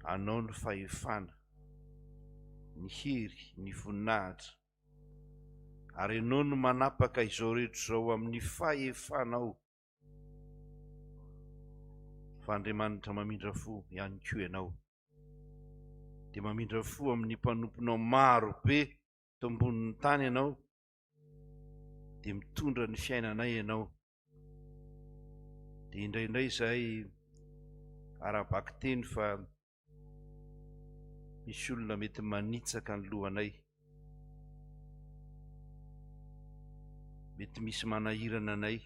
Anao ny fahefana, ny hery, ny voninahitra, ary Ianao no manapaka izao rehetra izao amin'ny fahefanao. Fa Andriamanitra mamindra fo ihany koa Ianao, dia mamindra fo amin'ny mpanomponao maro be eto ambonin'ny tany Ianao, dia mitondra ny fiainanay Ianao. Dia indraindray izahay ara-bakiteny fa misy olona mety manitsaka ny lohanay. Mety misy manahirana anay,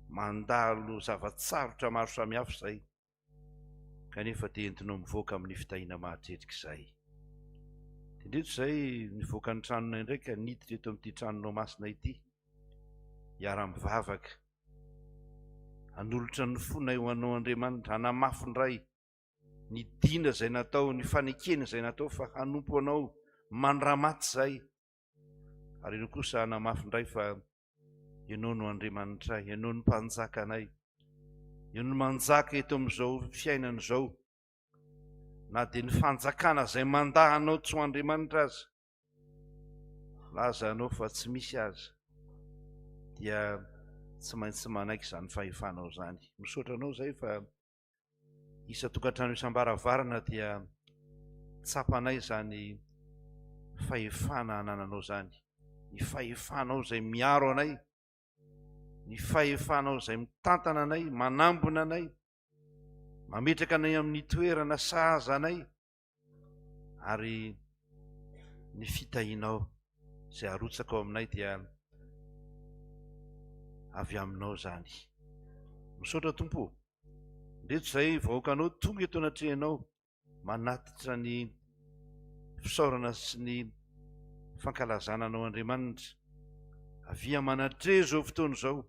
mandalo zava-tsarotra maro samihafa izahay. Kanefa dia entinao mivoaka amin'ny fitahiana mahatretrika izahay. Dia indreto izahay nivoaka ny tranonay indray ka niditra eto amin'ity tranonao masina ity, hiara-mivavaka, hanolotra ny fonay ho anao Andriamanitra, hanamafy indray ny dina izay natao, ny fanekena izay natao fa hanompo anao mandramaty izahay. Ary ireo kosa hanamafy indray fa Ianao no Andriamanitray, Ianao no Mpanjakanay, Ianao no manjaka eto amin'izao fiainana izao. Na dia ny fanjakana izay mandà Anao tsy ho Andriamanitra aza, laza Anao fa tsy misy aza, dia tsy maintsy manaiky izany fahefanao izany. Misaotra Anao izay fa Isan-tokantrano isam-baravarana dia tsapanay izany fahefana anananao izany, ny fahefanao izay miaro anay, ny fahefanao izay mitantana anay, manambina anay, mametraka anay amin'ny toerana sahaza anay, ary ny fitahianao izay arotsaka ao aminay dia avy aminao izany. Misaotra Tompo o! Ndreto izay vahoakanao tonga eto anatrehanao manatitra ny fisaorana sy ny fankalazana anao Andriamanitra. Avia manatreha izao fotoana izao.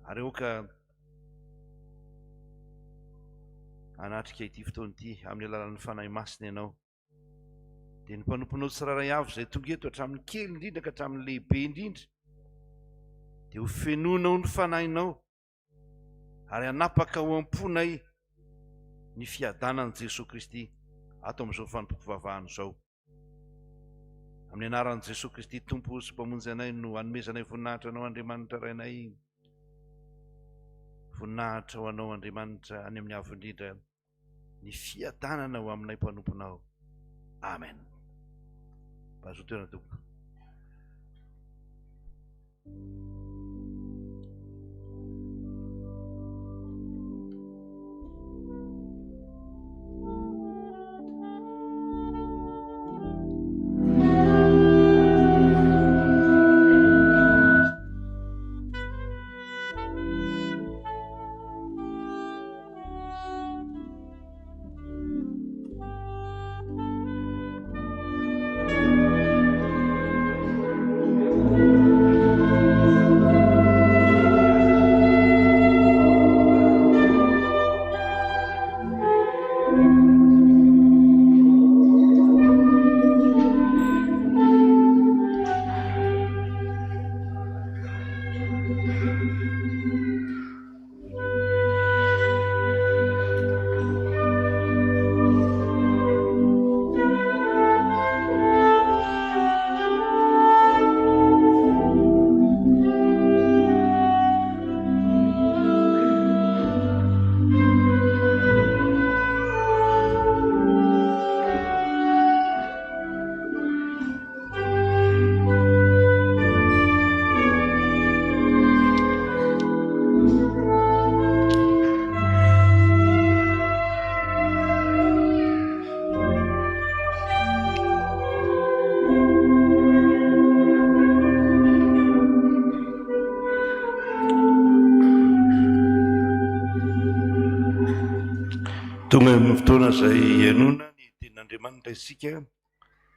Ary aoka hanatrika ity fotoana ity amin'ny alalan'ny Fanahy Masina ianao. Dia ny mpanomponao tsirairay avy izay tonga eto hatramin'ny kely indrindra ka hatramin'ny lehibe indrindra, dia ho fenoinao ny Fanahinao ary hanapaka ao am-ponay ny fiadanan'i Jesoa Kristy ato amin'izao fanompoam-pivavahana izao. Amin'ny anaran'i Jesoa Kristy Tompo sy Mpamonjy anay no anomezanay voninahitra Anao Andriamanitra Rainay. Voninahitra ho Anao Andriamanitra any amin'ny avo indrindra ny fiadanana ho aminay mpanomponao. Amen. Mazoto toerana tompoko. Tonga amin'ny fotoana izay hihainoana ny tenin'Andriamanitra isika.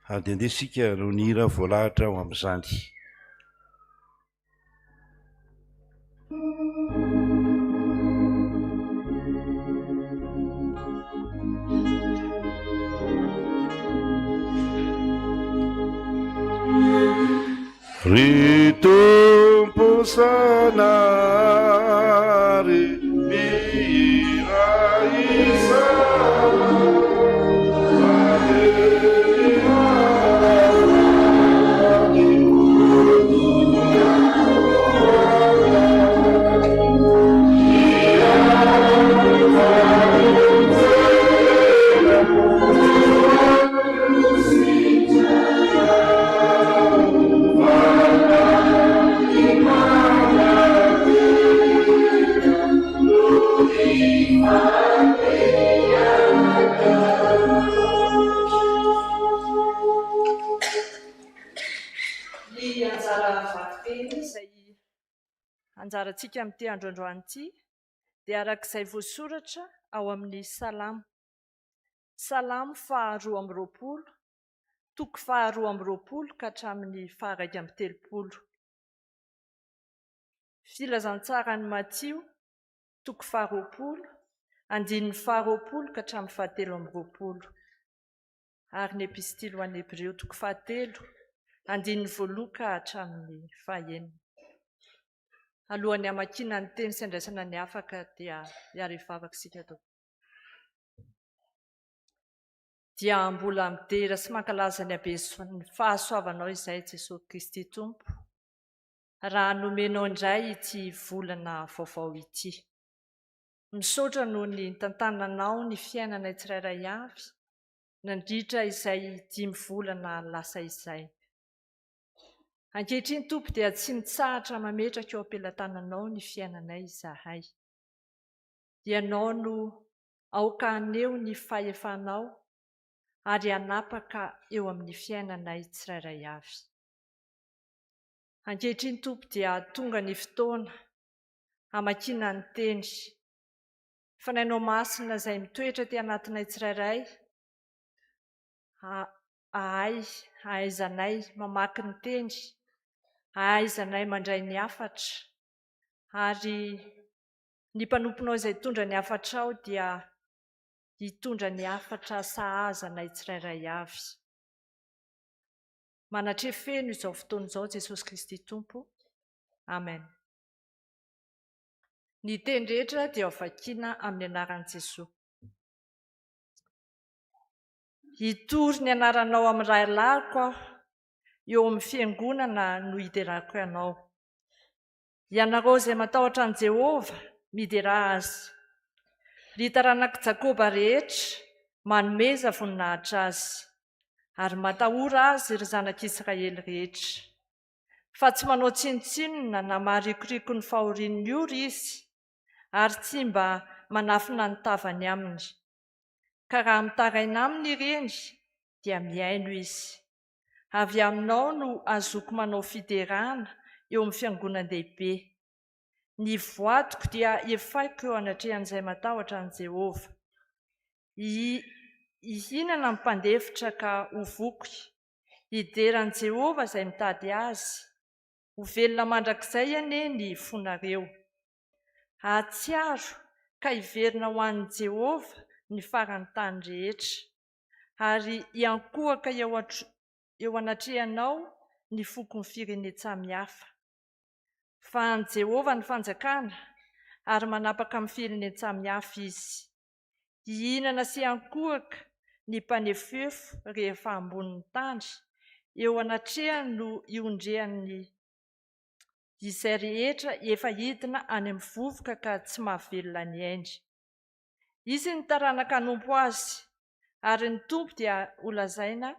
Ary dia andeha isika hanao ny hira voalahatra ho amin'izany. Ry Tompo Zanahary mihira izany. Anjarantsika amin'ity andro androany ity dia araka izay voasoratra ao amin'ny Salamo. Salamo faha-22, toko faha-22 ka hatramin'ny faha-31. Filazantsaran'i Matio, toko faha-20, andininy faha-20 ka hatramin'ny faha-23. Ary ny Epistily ho an'ny Hebreo, toko fahatelo, andininy voaloha ka hatramin'ny fahenina. Alohan'ny hamakiana ny teny sy handraisana ny hafaka dia hiara-hivavaka isika tompoko. Dia mbola midera sy mankalaza ny haben'ny fahasoavanao izay Jesoa Kristy Tompo, raha nomenao indray ity volana vaovao ity. Misaotra noho ny nitantananao ny fiainanay tsirairay avy nandritra izay dimy volana lasa izay. Ankehitriny Tompo dia tsy mitsahatra mametraka eo am-pelatananao ny fiainanay izahay. Ianao no aoka haneho ny fahefanao ary hanapaka eo amin'ny fiainanay tsirairay avy. Ankehitriny Tompo dia tonga ny fotoana hamakiana ny Teny. Fanahinao Masina izay mitoetra aty anatinay tsirairay, ahay hahaizanay mamaky ny Teny, hahaizanay mandray ny hafatra, ary ny mpanomponao izay hitondra ny hafatrao dia hitondra ny hafatra sahaza anay tsirairay avy. Manatreha feno izao fotoana izao Jesosy Kristy Tompo. Amen. Ny teny rehetra dia vakiana amin'ny anaran'i Jesoa. Hitory ny anaranao amin'ny rahalahiko aho, eo amin'ny fiangonana no hiderako anao. Ianareo izay matahotra an'i Jehovah, miderà azy. Ry taranak'i Jakoba rehetra, manomeza voninahitra azy. Ary matahora azy, ry zanak'Israely rehetra. Fa tsy manao tsinontsinona na maharikoriko ny fahorian'ny ory izy, ary tsy mba manafina ny tavany aminy. Ka raha mitaraina aminy ireny, dia mihaino izy. Avy aminao no ahazoako manao fiderana eo amin'ny fiangonan-dehibe. Ny voadiko dia efaiko eo anatrehan'izay matahotra an'i Jehovah. Hihinana ny mpandefitra ka ho voky. Hidera an'i Jehovah izay mitady azy. Ho velona mandrakizay anie ny fonareo. Hahatsiaro ka hiverina ho an'i Jehovah ny faran'ny tany rehetra. Ary hiankohoka eo eo anatrehanao ny fokon'ny firenen-tsamihafa. Fa an'i Jehovah ny fanjakana, ary manapaka amin'ny firenen-tsamihafa izy. Hihinana sy hiankohoka ny mpanefoefo rehefa ambonin'ny tany, eo anatrehany no hiondrehan'ny izay rehetra efa hidina any amin'ny vovoka ka tsy mahavelona ny ainy. Hisy ny taranaka hanompo azy, ary ny Tompo dia holazaina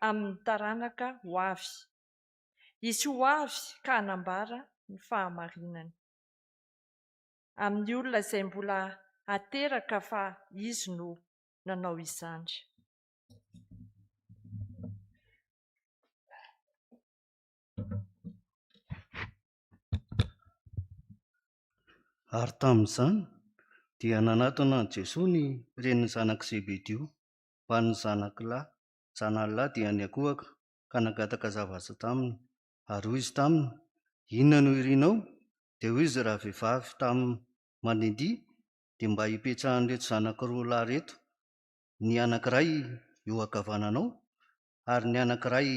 amin'ny taranaka ho avy. Hisy ho avy ka hanambara ny fahamarinany. Amin'ny olona izay mbola hateraka fa izy no nanao izany. Ary tamin'izany dia nanatona an'i Jesoa ny renin'ny zanak'i Zebedio mbamin'ny zanak'i lahy, zanany lahy dia niankohoka ka nangataka zavatra taminy. Ary hoy izy taminy, Inona no irinao? Dia hoy izy ravehivavy taminy, Mandidia, dia mba hipetrahan'ireto zanako roa lahy ireto, ny anankiray eo ankavananao ary ny anankiray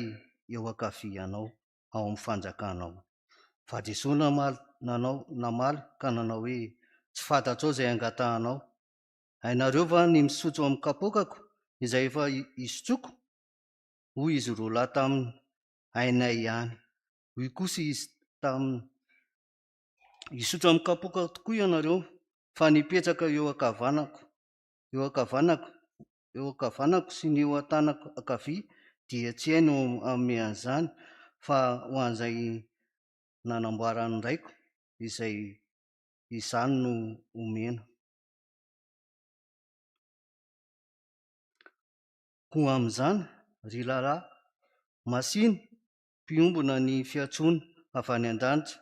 eo ankavianao ao amin'ny fanjakanao. Fa Jesoa namaly, nanao, namaly ka nanao hoe, Tsy fantatrao izay angatahanao. Hainareo va ny misotro amin'ny kapoakako izay efa hisotroako? Hoy izy roa lahy taminy, Hainay ihany. Hoy kosa izy taminy, Hisotro amin'ny kapoaka tokoa ianareo, fa ny hipetraka eo ankavanako, eo ankavanako, eo ankavanako sy ny eo an-tanako ankavia dia tsy hay no hanome an'izany, fa ho an'izay nanamboaran'ny Raiko izay izany no omena. Koa amin'izany, ry rahalahy, masìna, mpiombona ny fiantsoana avy any an-danitra.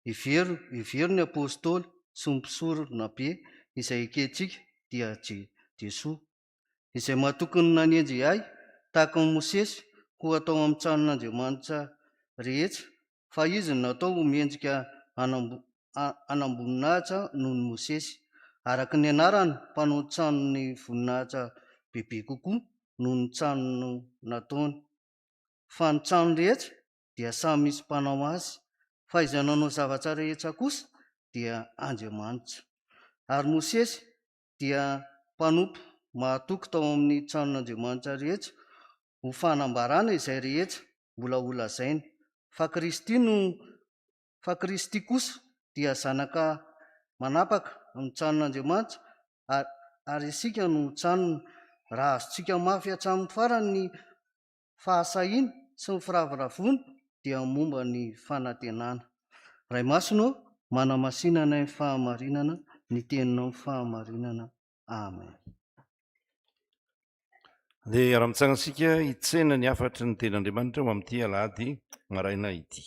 Hevero, hevero ny Apôstôly sy ny mpisoronabe izay ekentsika, dia Jesoa, izay matoky ny nanenjy ahy tahaka an'i Mosesy ho atao amin'ny tranon'Andriamanitra rehetra, fa izy no natao ho mendrika hanam-boninahitra noho ny Mosesy, araka ny anarany mpanao tranon'ny voninahitra bebe kokoa noho ny trano nataony. Fa ny trano rehetra dia samy misy mpanao azy, fa izay nanao zavatra rehetra kosa dia Andriamanitra. Ary Mosesy dia mpanompo mahatoky tao amin'ny tranon'Andriamanitra rehetra ho fanambarana izay rehetra mbola holazainy, fa Kristy no fa Kristy kosa dia zanaka manapaka amin'ny tranon'Andriamanitra ary isika no tranony, raha azontsika mafy hatramin'ny farany ny fahasahiana sy ny firavoravoana dia momba ny fanantenana. Ray Masina ô, manamasina anay ny fahamarinana, ny teninao ny fahamarinana. Amen. Andeha hiara-mitsangana isika hitsena ny hafatry ny tenin'Andriamanitra ho amin'ity alahady maraina ity.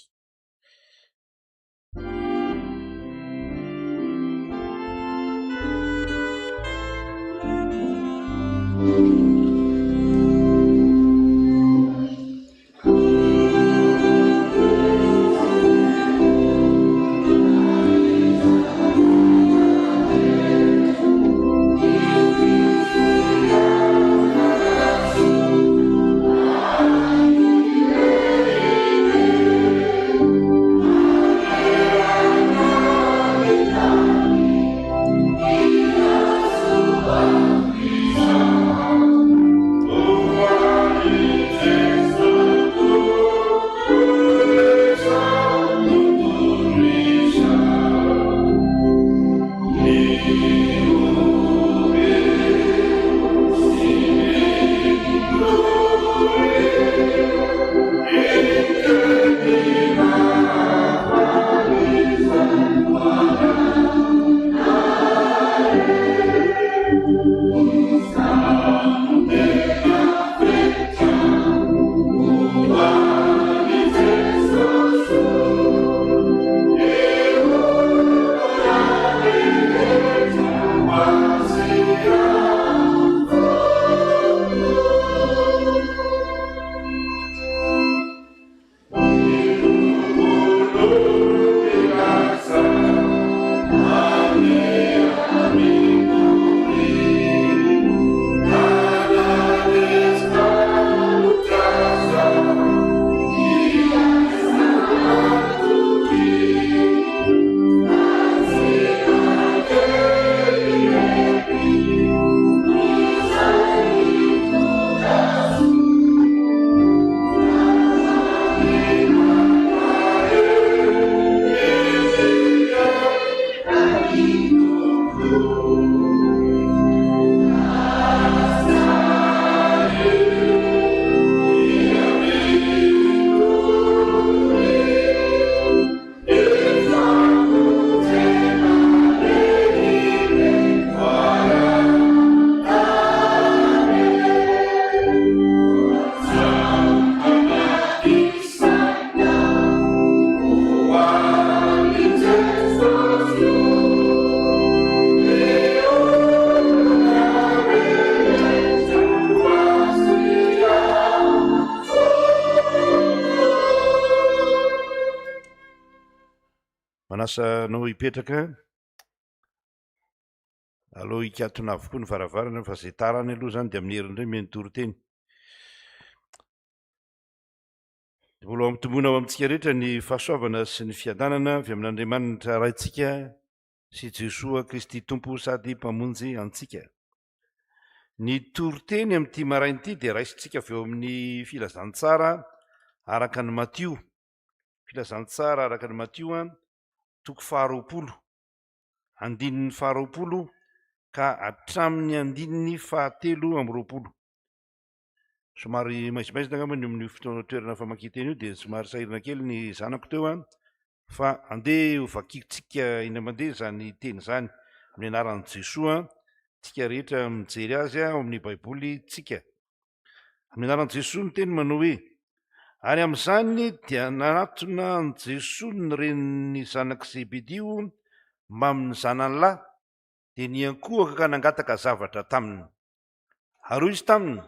Manasa anao hipetraka. Aleo hikatona avokoa ny varavarana fa izay tara any aloha izany dia amin'ny heriny indray omeny toriteny. Mbola ho ampitomboina ho amintsika rehetra ny fahasoavana sy ny fiadanana avy amin'Andriamanitra Raintsika sy Jesoa Kristy Tompo sady Mpamonjy antsika. Ny toriteny amin'ity maraina ity dia raisintsika avy eo amin'ny filazantsara araka ny Matio. Filazantsara araka ny Matio, toko faharoapolo, andininy faharoapolo ka hatramin'ny andininy fahatelo amby roapolo. Somary maizimaizina angamba ny amin'io fotoana toerana famakian-teny io dia somary sahirana kely ny zanako teo an, fa andeha ho vakintsika indray mandeha izany teny izany amin'ny anaran'i Jesoa, tsika rehetra mijery azy ao amin'ny Baiboly tsika. Amin'ny anaran'i Jesoa ny teny manao hoe. Ary amin'izany dia nanatona an'i Jesoa ny renin'ny zanak'i Zebedio mbamin'ny zanany lahy, dia niankohoka ka nangataka zavatra taminy. Ary hoy izy taminy,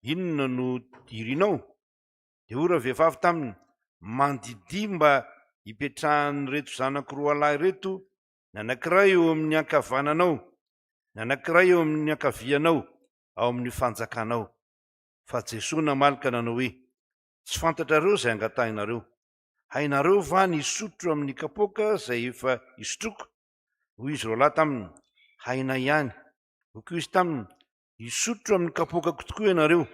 Inona no irinao? Dia hoy ravehivavy taminy, Mandidia mba hipetrahan'ireto zanako roalahy ireto, ny anankiray eo amin'ny ankavananao, ny anankiray eo amin'ny ankavianao, ao amin'ny fanjakanao. Fa Jesoa namaly ka nanao hoe, Tsy fantatrareo izay angatahinareo. Hainareo va ny hisotro amin'ny kapoaka izay efa hisotroako? Hoy izy roalahy taminy, Hainay ihany. Hoy koa izy taminy, Hisotro amin'ny kapoakako tokoa ianareo,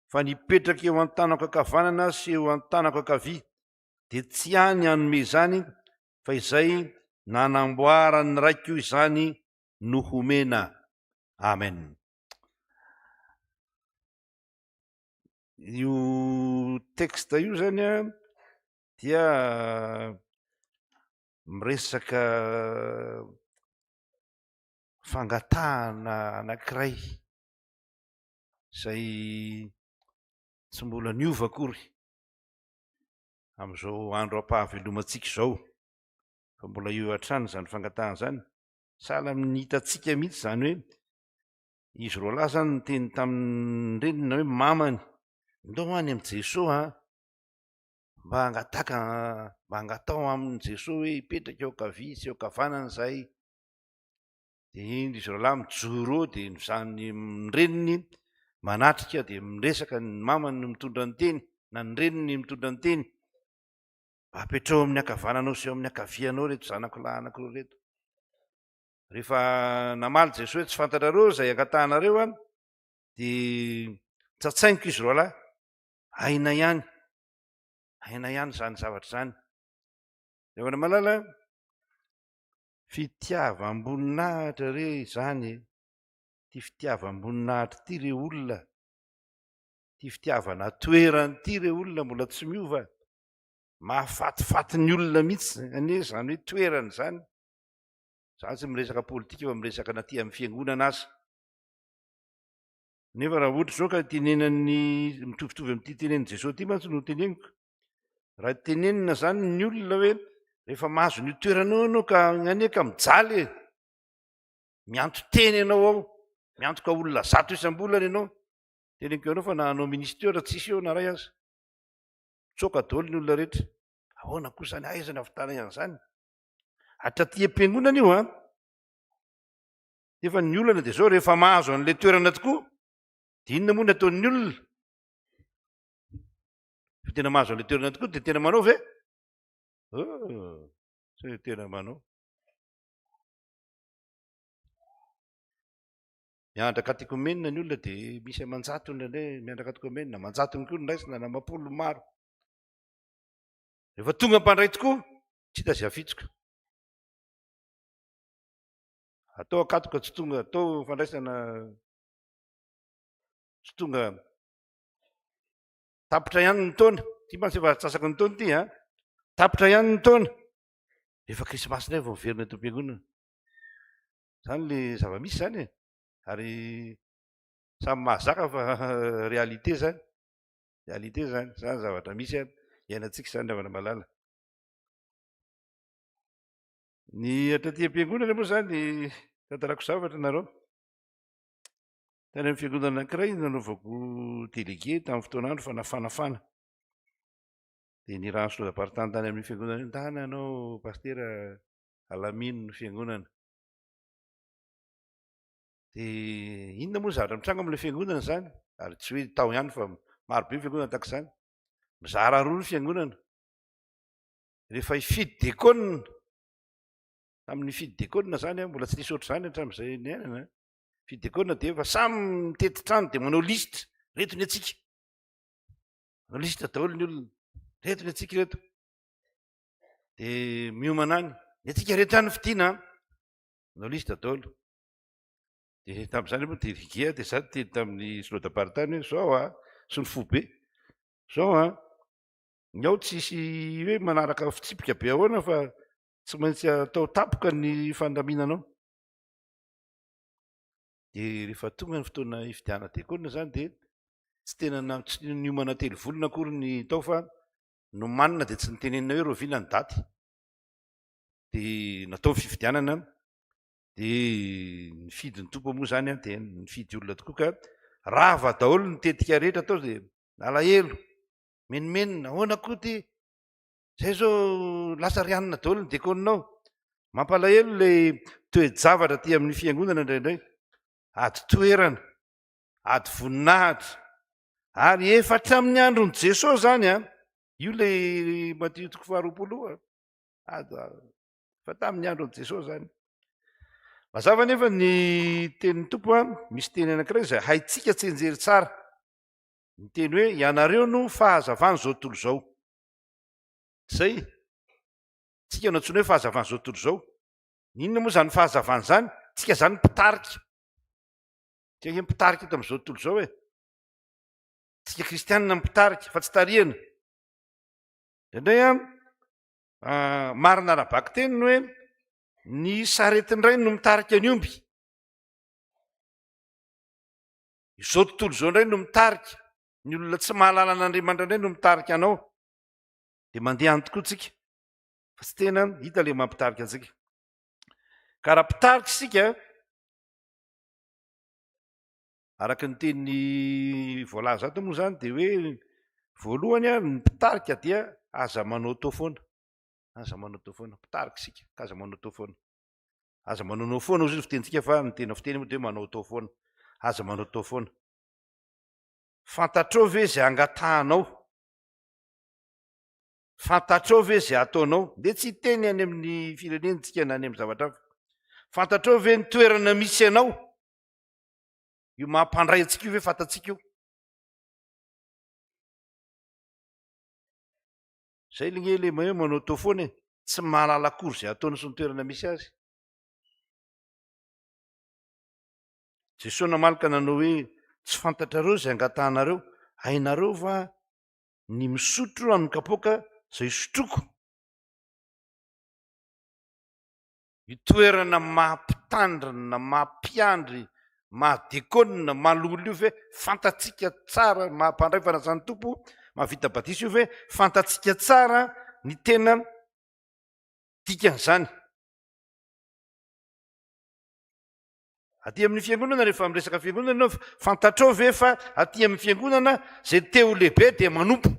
fa ny hipetraka eo an-tanako ankavanana sy eo an-tanako ankavia, dia tsy ahy ny hanome izany, fa izay nanamboaran'ny Raiko izany no homena. Amen. Io texte io zany a dia miresaka fangatahana anankiray izay tsy mbola niova akory amin'izao andro ampahavelomantsika izao fa mbola eo hatrany izany fangatahana izany. Sahala amin'ny hitantsika mihitsy izany hoe Izy roalahy izany niteny tamin'ny reniny na hoe mamany, ndao any amin'i Jesoa an, mba hangataka, mba hangatao amin'i Jesoa hoe hipetraka eo ankavia sy eo ankavanana izahay. Dia indro izy roalahy mijoro eo dia izany ny reniny manatrika dia miresaka ny mamany no mitondra ny teny na ny reniny mitondra ny teny. Mba apetrao amin'ny ankavananao sy eo amin'ny ankavianao ireto zanako lahy anankiroa ireto. Rehefa namaly Jesoa hoe tsy fantatrareo izay angatahanareo an, dia tsatsainiko izy roalahy, aina ihany, aina ihany izany zavatra izany. Ry malala, fitiavam-boninahitra re izany e, ity fitiavam-boninahitra ity re olona, ity fitiavana toerana ity re olona mbola tsy miova, mahafatifaty ny olona mihitsy anie izany hoe toerana izany. Za tsy miresaka politika fa miresaka na aty amin'ny fiangonana aza. Nefa raha ohatra izao ka tenenan'ny mitovitovy amin'ity tenenin'i Jesoa ity mantsy no teneniko. Raha tenenina zany ny olona hoe rehefa mahazo an'io toerana io ianao ka anie ka mijaly e. Mianto-tena ianao ao, miantoka olona zato isam-bolana ianao. Teneniko anao fa na hanao ministera tsisy eo na ray aza. Mitsoaka daholo ny olona rehetra. Ahoana koa izany, aiza ny havitanay an'izany? Hatraty am-piangonana io an! Nefa ny olana dia izao, rehefa mahazo an'ilay toerana tokoa, dia inona moa ny ataon'ny olona? Fa tena mahazo an'ilay toerana tokoa dia tena manao ve? Oh, tsy tena manao. Miandra katekomenina ny olona dia misy aman-jatony indraindray miandra katekomenina, aman-jatony koa ny raisina na amam-polony maro. Rehefa tonga mpandray tokoa, tsy hita izay afitsoka. Atao akatoka tsy tonga, atao fandraisana tsy tonga. Tapitra ihany ny taona, ity mantsy efa antsasaky ny taona ity an. Tapitra ihany ny taona. Efa krismasy indray vao miverina eto am-piangonana. Izany le zava-misy izany e. Ary samy mahazaka fa réalité izany. Réalité izany, izany zavatra misy an, iainantsika izany ry havana malala. Ny hatraty am-piangonana moa izany, tantarako zavatra nareo. Tany amin'ny fiangonana anankiray nanaovako délégué tamin'ny fotoan'andro fa nafanafana. Dia nirahan'ny solodaparitany tany amin'ny fiangonana io, ndana ianao pastera alamino ny fiangonana. Dia inona moa ny zavatra mitranga amin'ilay fiangonana izany? Ary tsy hoe tao ihany fa maro be ny fiangonana tahaka izany. Mizara roa ny fiangonana. Rehefa hifidy dekônina, tamin'ny hifidy dekônina izany, mbola tsy nisy ohatr'izany hatramin'izay niainana. Fidy dekônina dia efa samy mitety trano dia manao lisitra, reto ny antsika. Manao lisitra daholo ny olona, reto ny antsika reto. Dia miomana any, ny antsika reto ihany ny fidiana. Manao lisitra daholo. Dia tamin'izany moa délégué dia za niteny tamin'ny synodam-paritany hoe zao a, sy ny foibe, zao a, ny ao tsisy hoe manaraka fitsipika be ahoana fa tsy maintsy atao tampoka ny fandaminana ao. Dia rehefa tonga ny fotoana hifidianana diakona izany dia. Tsy tena na tsy niomana telovolona akory ny tao fa nomanina dia tsy nitenenina hoe rahoviana ny daty. Dia natao ny fifidianana dia nifidy ny tompo moa izany dia nifidy olona tokoa ka rava daholo ny tetika rehetra tao dia nalahelo, menomenona, ahoana koa ity? Zay zao lasa ry anona daholo ny dekoninao. Mampalahelo ilay toe-javatra aty amin'ny fiangonana indraindray. Ady toerana, ady voninahitra. Ary efa hatramin'ny andron'i Jesosy izany an, io ilay Matio toko faharoapolo io an. Ady fa tamin'ny andron'i Jesosy izany. Mazava anefa ny tenin'ny Tompo an, misy teny anankiray izay haintsika tsianjery tsara. Ny teny hoe ianareo no fahazavan'izao tontolo izao. Zay. Tsika no antsoina hoe fahazavan'izao tontolo izao. Inona moa izany fahazavana izany? Tsika izany mpitarika. Tsika ange mpitarika eto amin'izao tontolo izao e. Tsika kristianina mpitarika fa tsy tarihana. Indraindray an, ah, marina ara-bakiteny ny hoe ny sarety indray no mitarika ny omby. Izao tontolo izao indray no mitarika. Ny olona tsy mahalala an'Andriamanitra indray no mitarika anao. Dia mandeha any tokoa tsika. Fa tsy tena hita ilay mampitarika antsika. Ka raha mpitarika isika, araka ny teny voalaza ato moa izany dia hoe voalohany ny mpitarika dia aza manaotao foana. Aza manaotao foana. Mpitarika isika ka aza manaotao foana. Aza manaonao foana hozy ny fitenintsika fa ny tena fiteny moa dia hoe manaotao foana. Aza manaotao foana. Fantatrao ve izay angatahanao? Fantatrao ve izay ataonao? Ndeha tsy hiteny any amin'ny firenena tsika na any amin'ny zavatra hafa. Fantatrao ve ny toerana misy anao? Io maha-mpandray antsika io ve fantatsika io? Izay le nge le hoe manao tao foana e. Tsy mahalala akory izay ataony sy ny toerana misy azy. Jesoa namaly ka nanao hoe, Tsy fantatrareo izay angatahanareo, hainareo va ny misotro amin'ny kapoaka izay sotroiko? Io toerana maha mpitandrina, maha mpiandry, maha dekônina, maha loholona io ve fantatsika tsara, maha mpandray fanasan'ny Tompo, maha vita batisa io ve fantatsika tsara ny tena dikan'izany? Aty amin'ny fiangonana, rehefa miresaka fiangonana ianao, fantatrao ve fa aty amin'ny fiangonana izay te ho lehibe dia manompo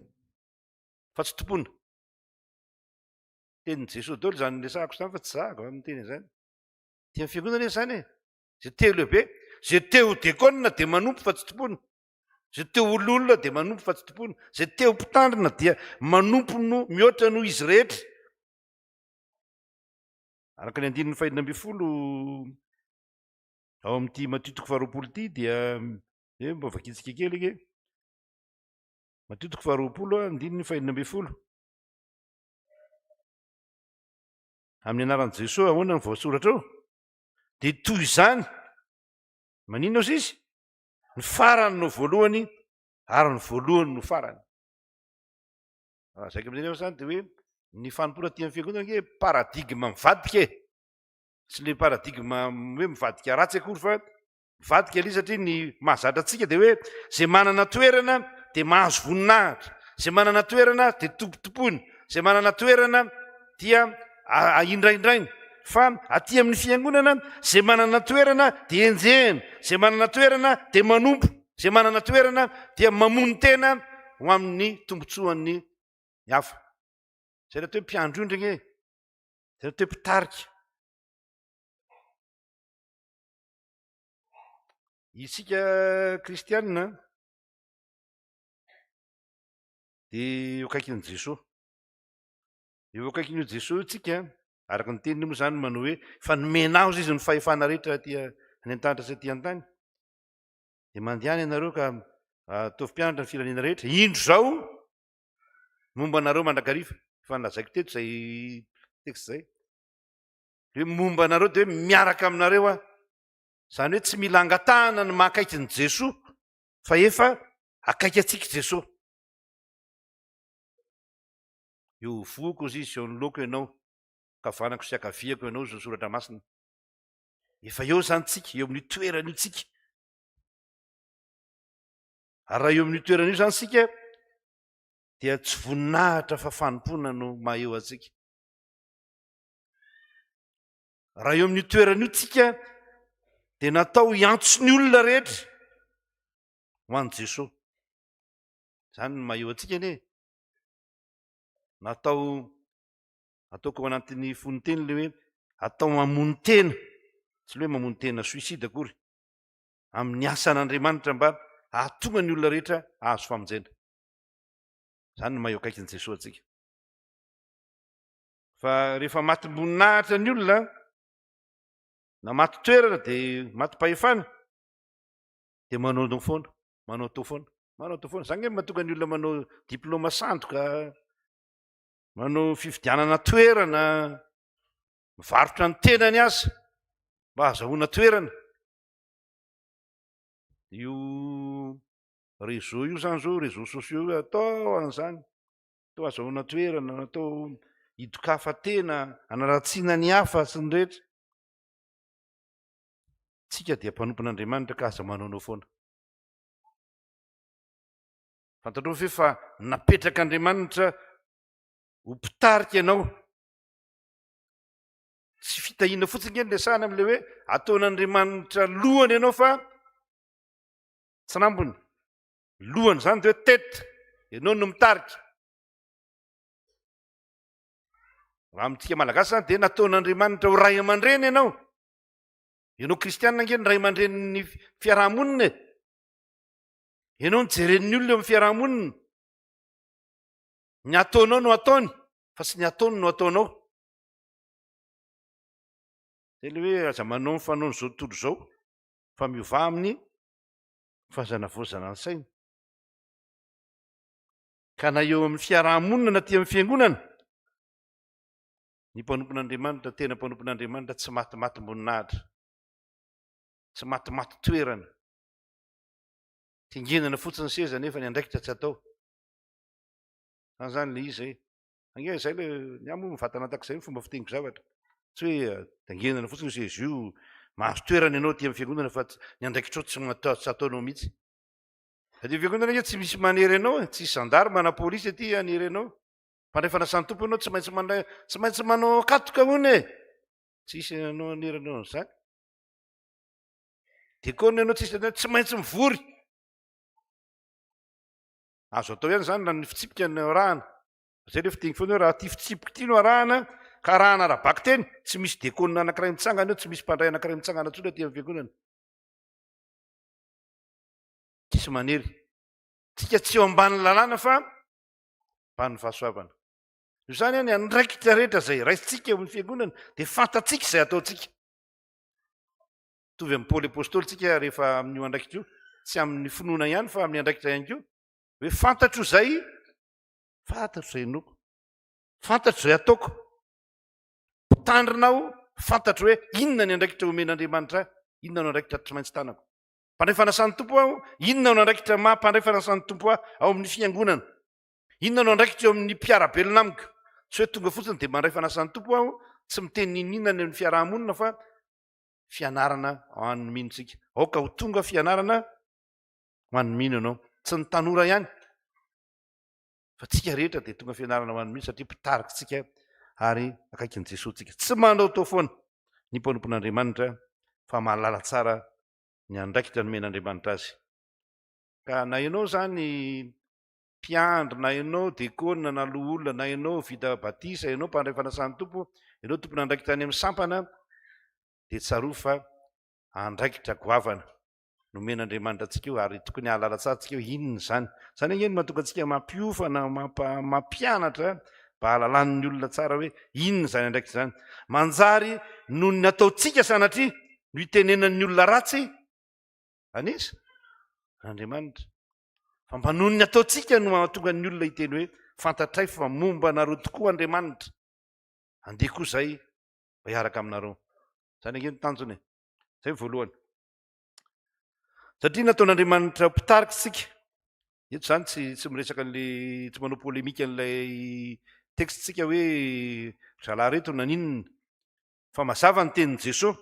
fa tsy tompoina? Tenin'i Jesoa daholo izany resahako izany fa tsy za angamba miteny an'izany. Aty amin'ny fiangonana anie izany e. Izay te ho lehibe, izay te ho dekônina dia manompo fa tsy tompoina. Izay te ho olona dia manompo fa tsy tompoina. Izay te ho mpitandrina dia manompo no mihoatra noho izy rehetra. Araka ny andininy fahenina ambin'ny folo ao amin'ity Matio toko faharoapolo ity dia hoe mba vakintsika kely ange. Matio toko faharoapolo andininy fahenina ambin'ny folo. Amin'ny anaran'i Jesoa ahoana ny voasoratra ao? Dia toy izany, maninona ozy izy? Ny farany no voalohany ary ny voalohany no farany. Raha zaiko amin'izay nefa zany dia hoe ny fanompoana aty amin'ny fiangonana ange paradigme mivadika e. Tsy le paradigme hoe mivadika ratsy akory fa mivadika ilay izy satria ny mahazatra antsika dia hoe izay manana toerana dia mahazo voninahitra, izay manana toerana dia tompotompoina, izay manana toerana dia indraindraina. Fa aty amin'ny fiangonana izay manana toerana dia enjehina, izay manana toerana dia manompo, izay manana toerana dia mamono tena ho amin'ny tombontsoan'ny hafa. Izay ilay atao hoe mpiandry ondry ange, izay ilay atao hoe mpitarika. Isika kristianina dia eo akaikin'i Jesoa. Eo akaikin'io Jesoa io tsika, araka ny teniny moa izany manao hoe fa nomena azy izy ny fahefana rehetra aty any an-danitra sy aty an-tany. Dia mandehana ianareo ka ataovy mpianatra ny firenena rehetra. Indro izao momba anareo mandrakariva. Efa nolazaiko teto izay texte izay. Hoe momba anareo dia hoe miaraka aminareo aho. Izany hoe tsy mila angatahana ny maha akaiky an'i Jesoa fa efa akaiky antsika Jesoa. Eo vohoko ozy izy, eo anoloako ianao, ankavanako sy ankaviako ianao, hozy ny soratra masina. Efa eo izany tsika, eo amin'io toerana io tsika. Ary raha eo amin'io toerana io izany isika dia tsy voninahitra fa fanompoana no maha eo antsika. Raha eo amin'io toerana io tsika dia natao hiantso ny olona rehetra ho an'i Jesoa. Izany no maha eo antsika anie. Natao ataoko ao anatin'ny fononteny ilay hoe atao mamono tena, tsy ilay hoe mamono tena suicide akory, amin'ny asan'Andriamanitra mba hahatonga ny olona rehetra hahazo famonjena. Izany no maha eo akaikin'i Jesoa antsika. Fa rehefa matim-boninahitra ny olona, na maty toerana dia matim-pahefana, dia manaonao foana, manaotao foana, manaotao foana. Izany nge mahatonga ny olona manao diplôma sandoka, manao fifidianana toerana, mivarotra ny tenany aza mba hahazahoana toerana. Io réseau io zany zao, réseaux sociaux io atao an'izany. Atao azahoana toerana, natao hidokafa-tena, hanaratsiana ny hafa sy ny rehetra. Tsika dia mpanompon'Andriamanitra ka aza manaonao foana. Fantatrao ve fa napetrak'Andriamanitra ho mpitarika ianao? Tsy fitahiana fotsiny nge ny resahana amin'ilay hoe ataon'Andriamanitra lohany ianao fa tsy rambony. Lohany izany dia hoe tête, ianao no mitarika. Raha amintsika malagasy izany dia nataon'Andriamanitra ho ray aman-dreny ianao. Ianao kristianina ange ny ray aman-drenin'ny fiarahamonina e. Ianao no jeren'ny olona eo amin'ny fiarahamonina. Ny ataonao no ataony, fa tsy ny ataony no ataonao. Zay le hoe aza manao ny fanaon'izao tontolo izao, fa miovà amin'ny fahazanavaozana ny saina. Ka na eo amin'ny fiaraha-monina na aty amin'ny fiangonana, ny mpanompon'Andriamanitra, tena mpanompon'Andriamanitra tsy matimatim-boninahitra, tsy matimaty toerana. Tingenana fotsiny seza nefa ny andraikitra tsy atao. Zany zany le izy e. Ange izay le ny ahy moa mivantana tahaka izay ny fomba fiteniko zavatra. Tsy hoe eh, tangenana fotsiny io seza io, mahazo toerana ianao aty amin'ny fiangonana fa ny andraikitrao tsy tsy ataonao mihitsy. Aty amin'ny fiangonana ange tsy misy manery anao e, tsisy gendarme na polisy aty hanery anao. Mpandray fanasan'ny Tompo ianao tsy maintsy mandray, tsy maintsy manao katoka hono e. Tsisy anao hanery anao an'izany. Dekona ianao tsisy tsy maintsy mivory. Azo atao ihany izany raha ny fitsipika no arahana. Zay le fiteny foana hoe raha ity fitsipika ity no arahana ka arahana ara-bakiteny, tsy misy dekona anankiray mitsangana eo, tsy misy mpandray anankiray mitsangana intsony aty amin'ny fiangonana. Tsisy manery. Tsika tsy eo ambanin'ny lalàna fa ambanin'ny fahasoavana. Noho izany ny andraikitra rehetra izay raisintsika eo amin'ny fiangonana dia fantatsika izay ataontsika. Mitovy amin'i Paoly Apostoly tsika rehefa amin'io andraikitra io, tsy amin'ny finoana ihany fa amin'ny andraikitra ihany koa, hoe fantatro izay, fantatro izay inoako, fantatro izay ataoko. Mpitandrina aho, fantatro hoe inona ny andraikitra omen'Andriamanitra ahy, inona no andraikitra tsy maintsy tanako. Mpandray fanasan'ny Tompo aho, inona no andraikitra maha mpandray fanasan'ny Tompo ahy ao amin'ny fiangonana. Inona no andraikitra eo amin'ny mpiara-belona amiko? Tsy hoe tonga fotsiny dia mandray fanasan'ny Tompo aho, tsy miteny n'inon'inona any amin'ny fiaraha-monina fa fianarana ho an'ny mino tsika. Aoka ho tonga fianarana ho an'ny mino ianao. Tsy ny tanora ihany fa tsika rehetra dia tonga fianarana ho an'ny mino satria mpitarika tsika ary akaikin'i Jesoa tsika. Tsy manaotao foana ny mpanompon'Andriamanitra fa mahalala tsara ny andraikitra nomen'Andriamanitra azy. Ka na ianao izany mpiandry, na ianao dekona na loholona, na ianao vita batisa, ianao mpandray fanasan'ny Tompo, ianao tompon'andraikitra any amin'ny sampana, dia tsarovy fa andraikitra goavana nomen'Andriamanitra antsika io ary tokony hahalala tsara antsika hoe inona izany. Izany ange no mahatonga antsika mampiofana, mampianatra mba hahalalan'ny olona tsara hoe inona izany andraikitra izany. Manjary noho ny ataontsika sanatria no itenenan'ny olona ratsy an'iza? Andriamanitra. Fa mba noho ny ataontsika no mahatonga ny olona hiteny hoe fantatray fa momba anareo tokoa Andriamanitra. Andeha koa izay mba hiaraka aminareo. Izany ange ny tanjona e. Izay ny voalohany. Satria nataon'Andriamanitra mpitarika isika. Eto izany tsy tsy miresaka an'le tsy manao polémique an'ilay texte tsika hoe zalahy reto naninona. Fa mazava ny tenin'i Jesoa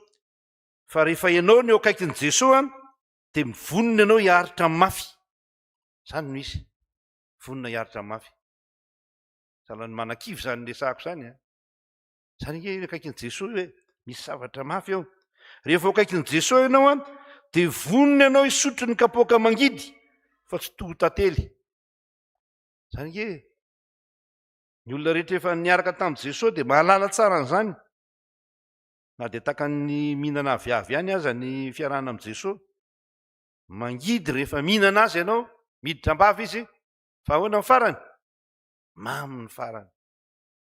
fa rehefa ianao no eo akaikin'i Jesoa dia mivonona ianao hiaritra mafy. Izany no izy. Vonona hiaritra ny mafy. Sahala ny manakivy izany resahako izany an. Izany ange eo akaikin'i Jesoa hoe misy zavatra mafy eo. Rehefa eo akaikin'i Jesoa ianao an, dia vonona ianao hisotro ny kapoaka mangidy fa tsy toho tantely. Izany ange ny olona rehetra efa niaraka tamin'i Jesoa dia mahalala tsara an'izany. Na dia takan'ny mihinana aviavy ihany aza ny fiarahana amin'i Jesoa. Mangidy rehefa mihinana azy ianao, miditra am-bava izy, fa ahoana ny farany? Mamy ny farany.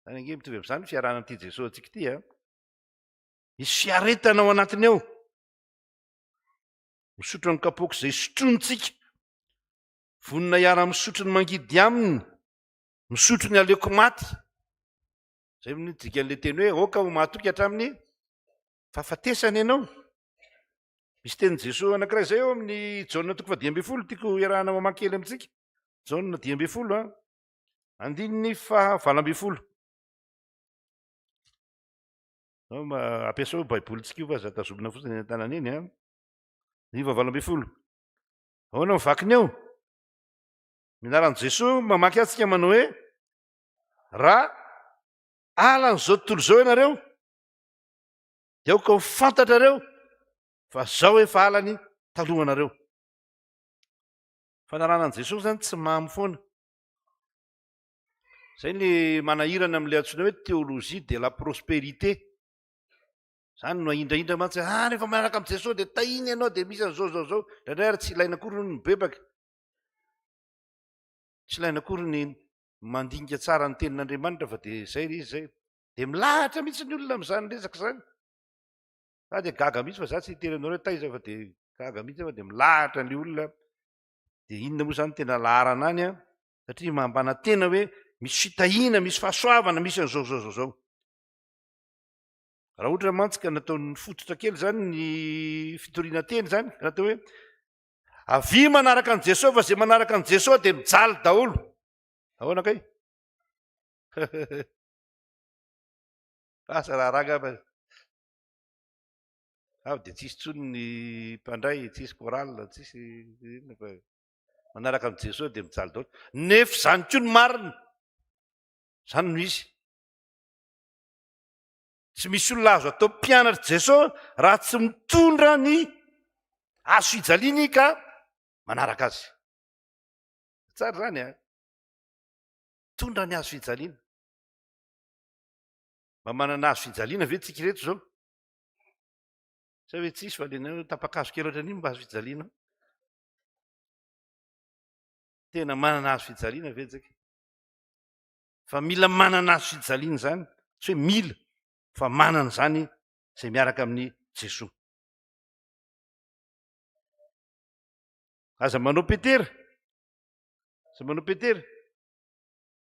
Izany ange mitovy amin'izany ny fiarahana amin'ity Jesoa antsika ity a. Misy fiaretana ao anatiny ao. Misotro amin'ny kapoaka izay sotrointsika. Vonona hiara-misotro ny mangidy aminy. Misotro ny aleoko maty. Izay no dikan'ilay teny hoe aoka ho mahatoky hatramin'ny fahafatesana ianao. Misy tenin'i Jesoa anankiray izay ao amin'ny Jaona toko faha 15 tiako iarahana mamaky kely amintsika. Jaona 15 a. Andininy faha 18. Ampiasao Baibolintsika io fa aza tazomina fotsiny eny an-tanana eny a. Andininy faha 18. Ahoana ny vakiny eo? Ny anaran'i Jesoa mamaky antsika manao hoe raha alan'izao tontolo izao ianareo dia aoka ho fantatrareo fa zao efa alany talohanareo. Fanarahana an'i Jesosy zany tsy mamy foana. Zay ny manahirana amin'ilay antsoina hoe théologie de la prospérité. Zany no ahindrahindra mantsy, ah rehefa miaraka amin'i Jesosy dia tahiny ianao dia misy an'izao zao zao. Indraindray ary tsy ilaina akory ny mibebaka. Tsy ilaina akory ny mandinika tsara ny tenin'Andriamanitra fa dia izay ry izy izay. Dia milahatra mihitsy ny olona amin'izany resaka izany. Za dia gaga mihitsy fa za tsy hiteny anareo hoe taiza fa dia gaga mihitsy aho fa dia milahatra ny olona. Dia inona moa izany tena laharana any an? Satria mampanantena hoe misy fitahiana, misy fahasoavana, misy an'izao izao izao izao. Raha ohatra mantsy ka nataon'ny fototra kely izany ny fitoriana teny izany, ka natao hoe avia manaraka an'i Jesoa fa izay manaraka an'i Jesoa dia mijaly daholo. Ahoana kay? Asa raharaha angamba. Avy dia tsisy intsony ny mpandray, tsisy chorale, tsisy inona fa manaraka an'i Jesoa dia mijaly daholo. Nefa izany koa ny marina. Izany no izy. Tsy misy olona azo atao mpianatr'i Jesoa raha tsy mitondra ny hazo fijaliany ka manaraka azy. Tsara izany a. Mitondra ny hazo fijaliana. Mba manana hazo fijaliana ve tsika ireto izao? Sa hoe tsisy fa le tapa-kazo kely ohatran'iny mba hazo fijaliana? Tena manana hazo fijaliana ve tsika? Fa mila manana hazo fijaliana izany, tsy hoe mila fa manana izany izay miaraka amin'i Jesoa. Aza manao Petera. Aza manao Petera.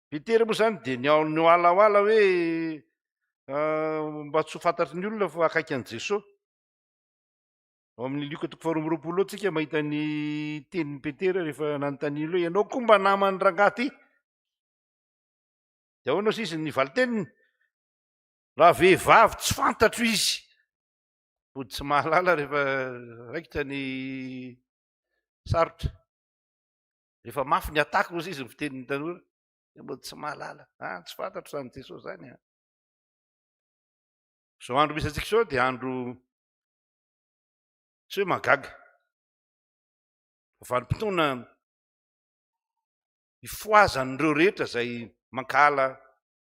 Petera moa izany dia nialahoala hoe mba tsy ho fantatry ny olona fa akaiky an'i Jesoa. Ao amin'ny Lioka toko faharoa amby roapolo ao tsika mahita ny tenin'i Petera rehefa nanontaniany hoe ianao koa mba naman'ny rangahy ity. Dia ahoana sisa ny valin-teniny? Raha vehivavy tsy fantatro izy. Mody tsy mahalala rehefa raikitra ny sarotra. Rehefa mafy ny attaque hozy izy ny fitenin'ny tanora, dia mody tsy mahalala. Ah, tsy fantatro izany Jesosy izany. Ah. Izao andro misy antsika izao dia andro tsy hoe mahagaga. Vanim-potoana ifohazan'ireo rehetra izay mankahala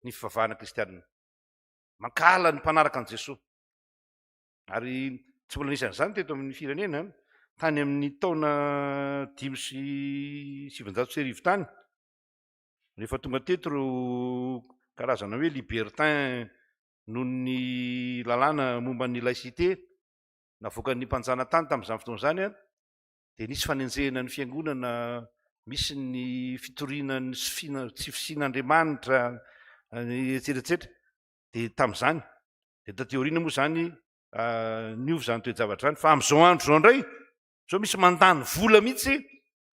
ny fivavahana kristianina. Mankahala ny mpanaraka an'i Jesoa. Ary tsy mbola nisy an'izany teto amin'ny firenena, tany amin'ny taona 1905 tany, rehefa tonga teto ireo karazana hoe libertin noho ny lalàna momba ny laïcité navoakan'ny mpanjanatany tamin'izany fotoana izany, dia nisy fanenjehana ny fiangonana, misy ny fitoriana ny tsy fisian'Andriamanitra, etsetra etsetra. Dia tamin'izany, dia taty aoriana moa izany niova izany toe-javatra izany, fa amin'izao andro izao indray, izao misy mandany vola mihitsy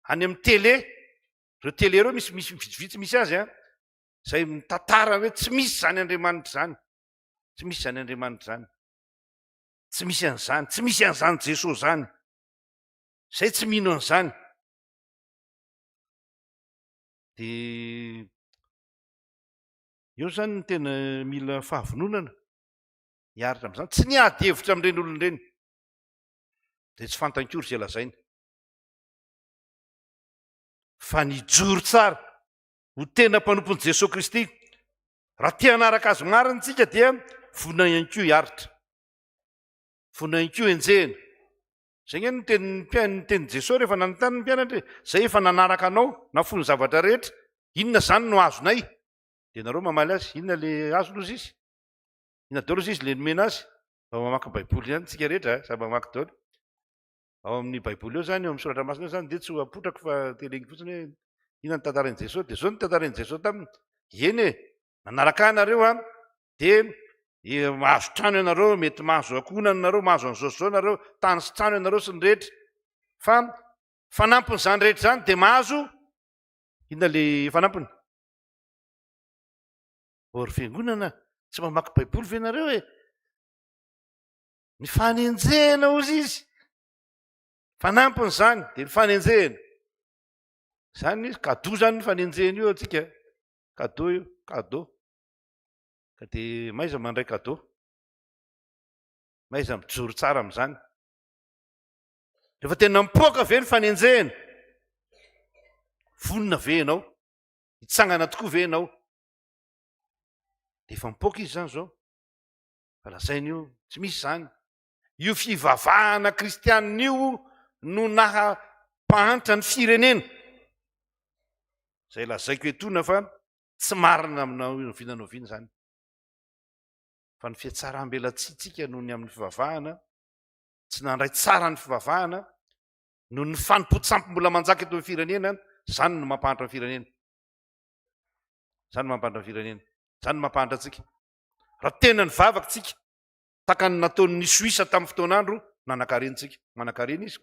any amin'ny télé, ireo télé ireo misy misy vitsivitsy misy azy an, izay mitantara hoe tsy misy izany Andriamanitra izany, tsy misy izany Andriamanitra izany, tsy misy an'izany, tsy misy an'izany Jesoa izany, izay tsy mino an'izany. Dia eo izany ny tena mila fahavononana hiaritra amin'izany. Tsy niady hevitra amin'ireny olona ireny. Dia tsy fantany koa izay lazainy. Fa nijoro tsara ho tena mpanompon'i Jesoa Kristy. Raha te hanaraka azy marina isika dia vonona ihany koa hiaritra. Vonona ihany koa henjehina. Izay ange no tenin'ny mpian- ny tenin'i Jesoa rehefa nanontany ny mpianatra hoe, Izay efa nanaraka anao nafoy ny zavatra rehetra, inona izany no azonay? Dia nareo mamaly azy, inona le azony hozy izy? Inona daholo hozy izy le nomena azy? Mba mamaky baiboly ihany tsika rehetra a, samy mamaky daholo. Ao amin'ny baiboly ao izany, ao amin'ny soratra masina ao izany dia tsy ho apotrako fa teneniko fotsiny hoe inona ny tantarain'i Jesoa. Dia izao no tantarain'i Jesoa taminy, eny e, nanaraka ahy nareo an, Dia mahazo trano ianareo, mety mahazo ankohonana ianareo, mahazo an'izao sy izao ianareo, tany sy trano ianareo sy ny rehetra. Fa fanampin'izany rehetra izany dia mahazo inona le fanampiny? Ô ry fiangonana, tsy mamaky Baiboly ve ianareo e? Ny fanenjehana hozy izy. Fanampin'izany dia ny fanenjehana. Izany izy, cadeau izany ny fanenjehana io antsika. Cadeau io, cadeau. Ka dia mahaiza mandray cadeau. Mahaiza mijoro tsara amin'izany. Rehefa tena mipoaka ve ny fanenjehana? Vonona ve ianao? Hitsangana tokoa ve ianao? Dia efa mipoaka izy izany izao. Fa lazainy io, tsy misy izany. Io fivavahana kristianina io no naha mpahantra ny firenena. Izay lazaiko etoana fa Tsy marina aminao oviana na oviana izany. Fa ny fihatsaram-belatsihintsika noho ny amin'ny fivavahana, tsy nandray tsara ny fivavahana, noho ny fanompoan-tsampy mbola manjaka eto amin'ny firenena, izany no mampahantra ny firenena. Izany no mampahantra ny firenena. Izany no mampahantra antsika. Raha tena nivavaka tsika, tahaka ny nataon'ny Soisa tamin'ny fotoan'andro, nanan-karena tsika. Manan-karena izy.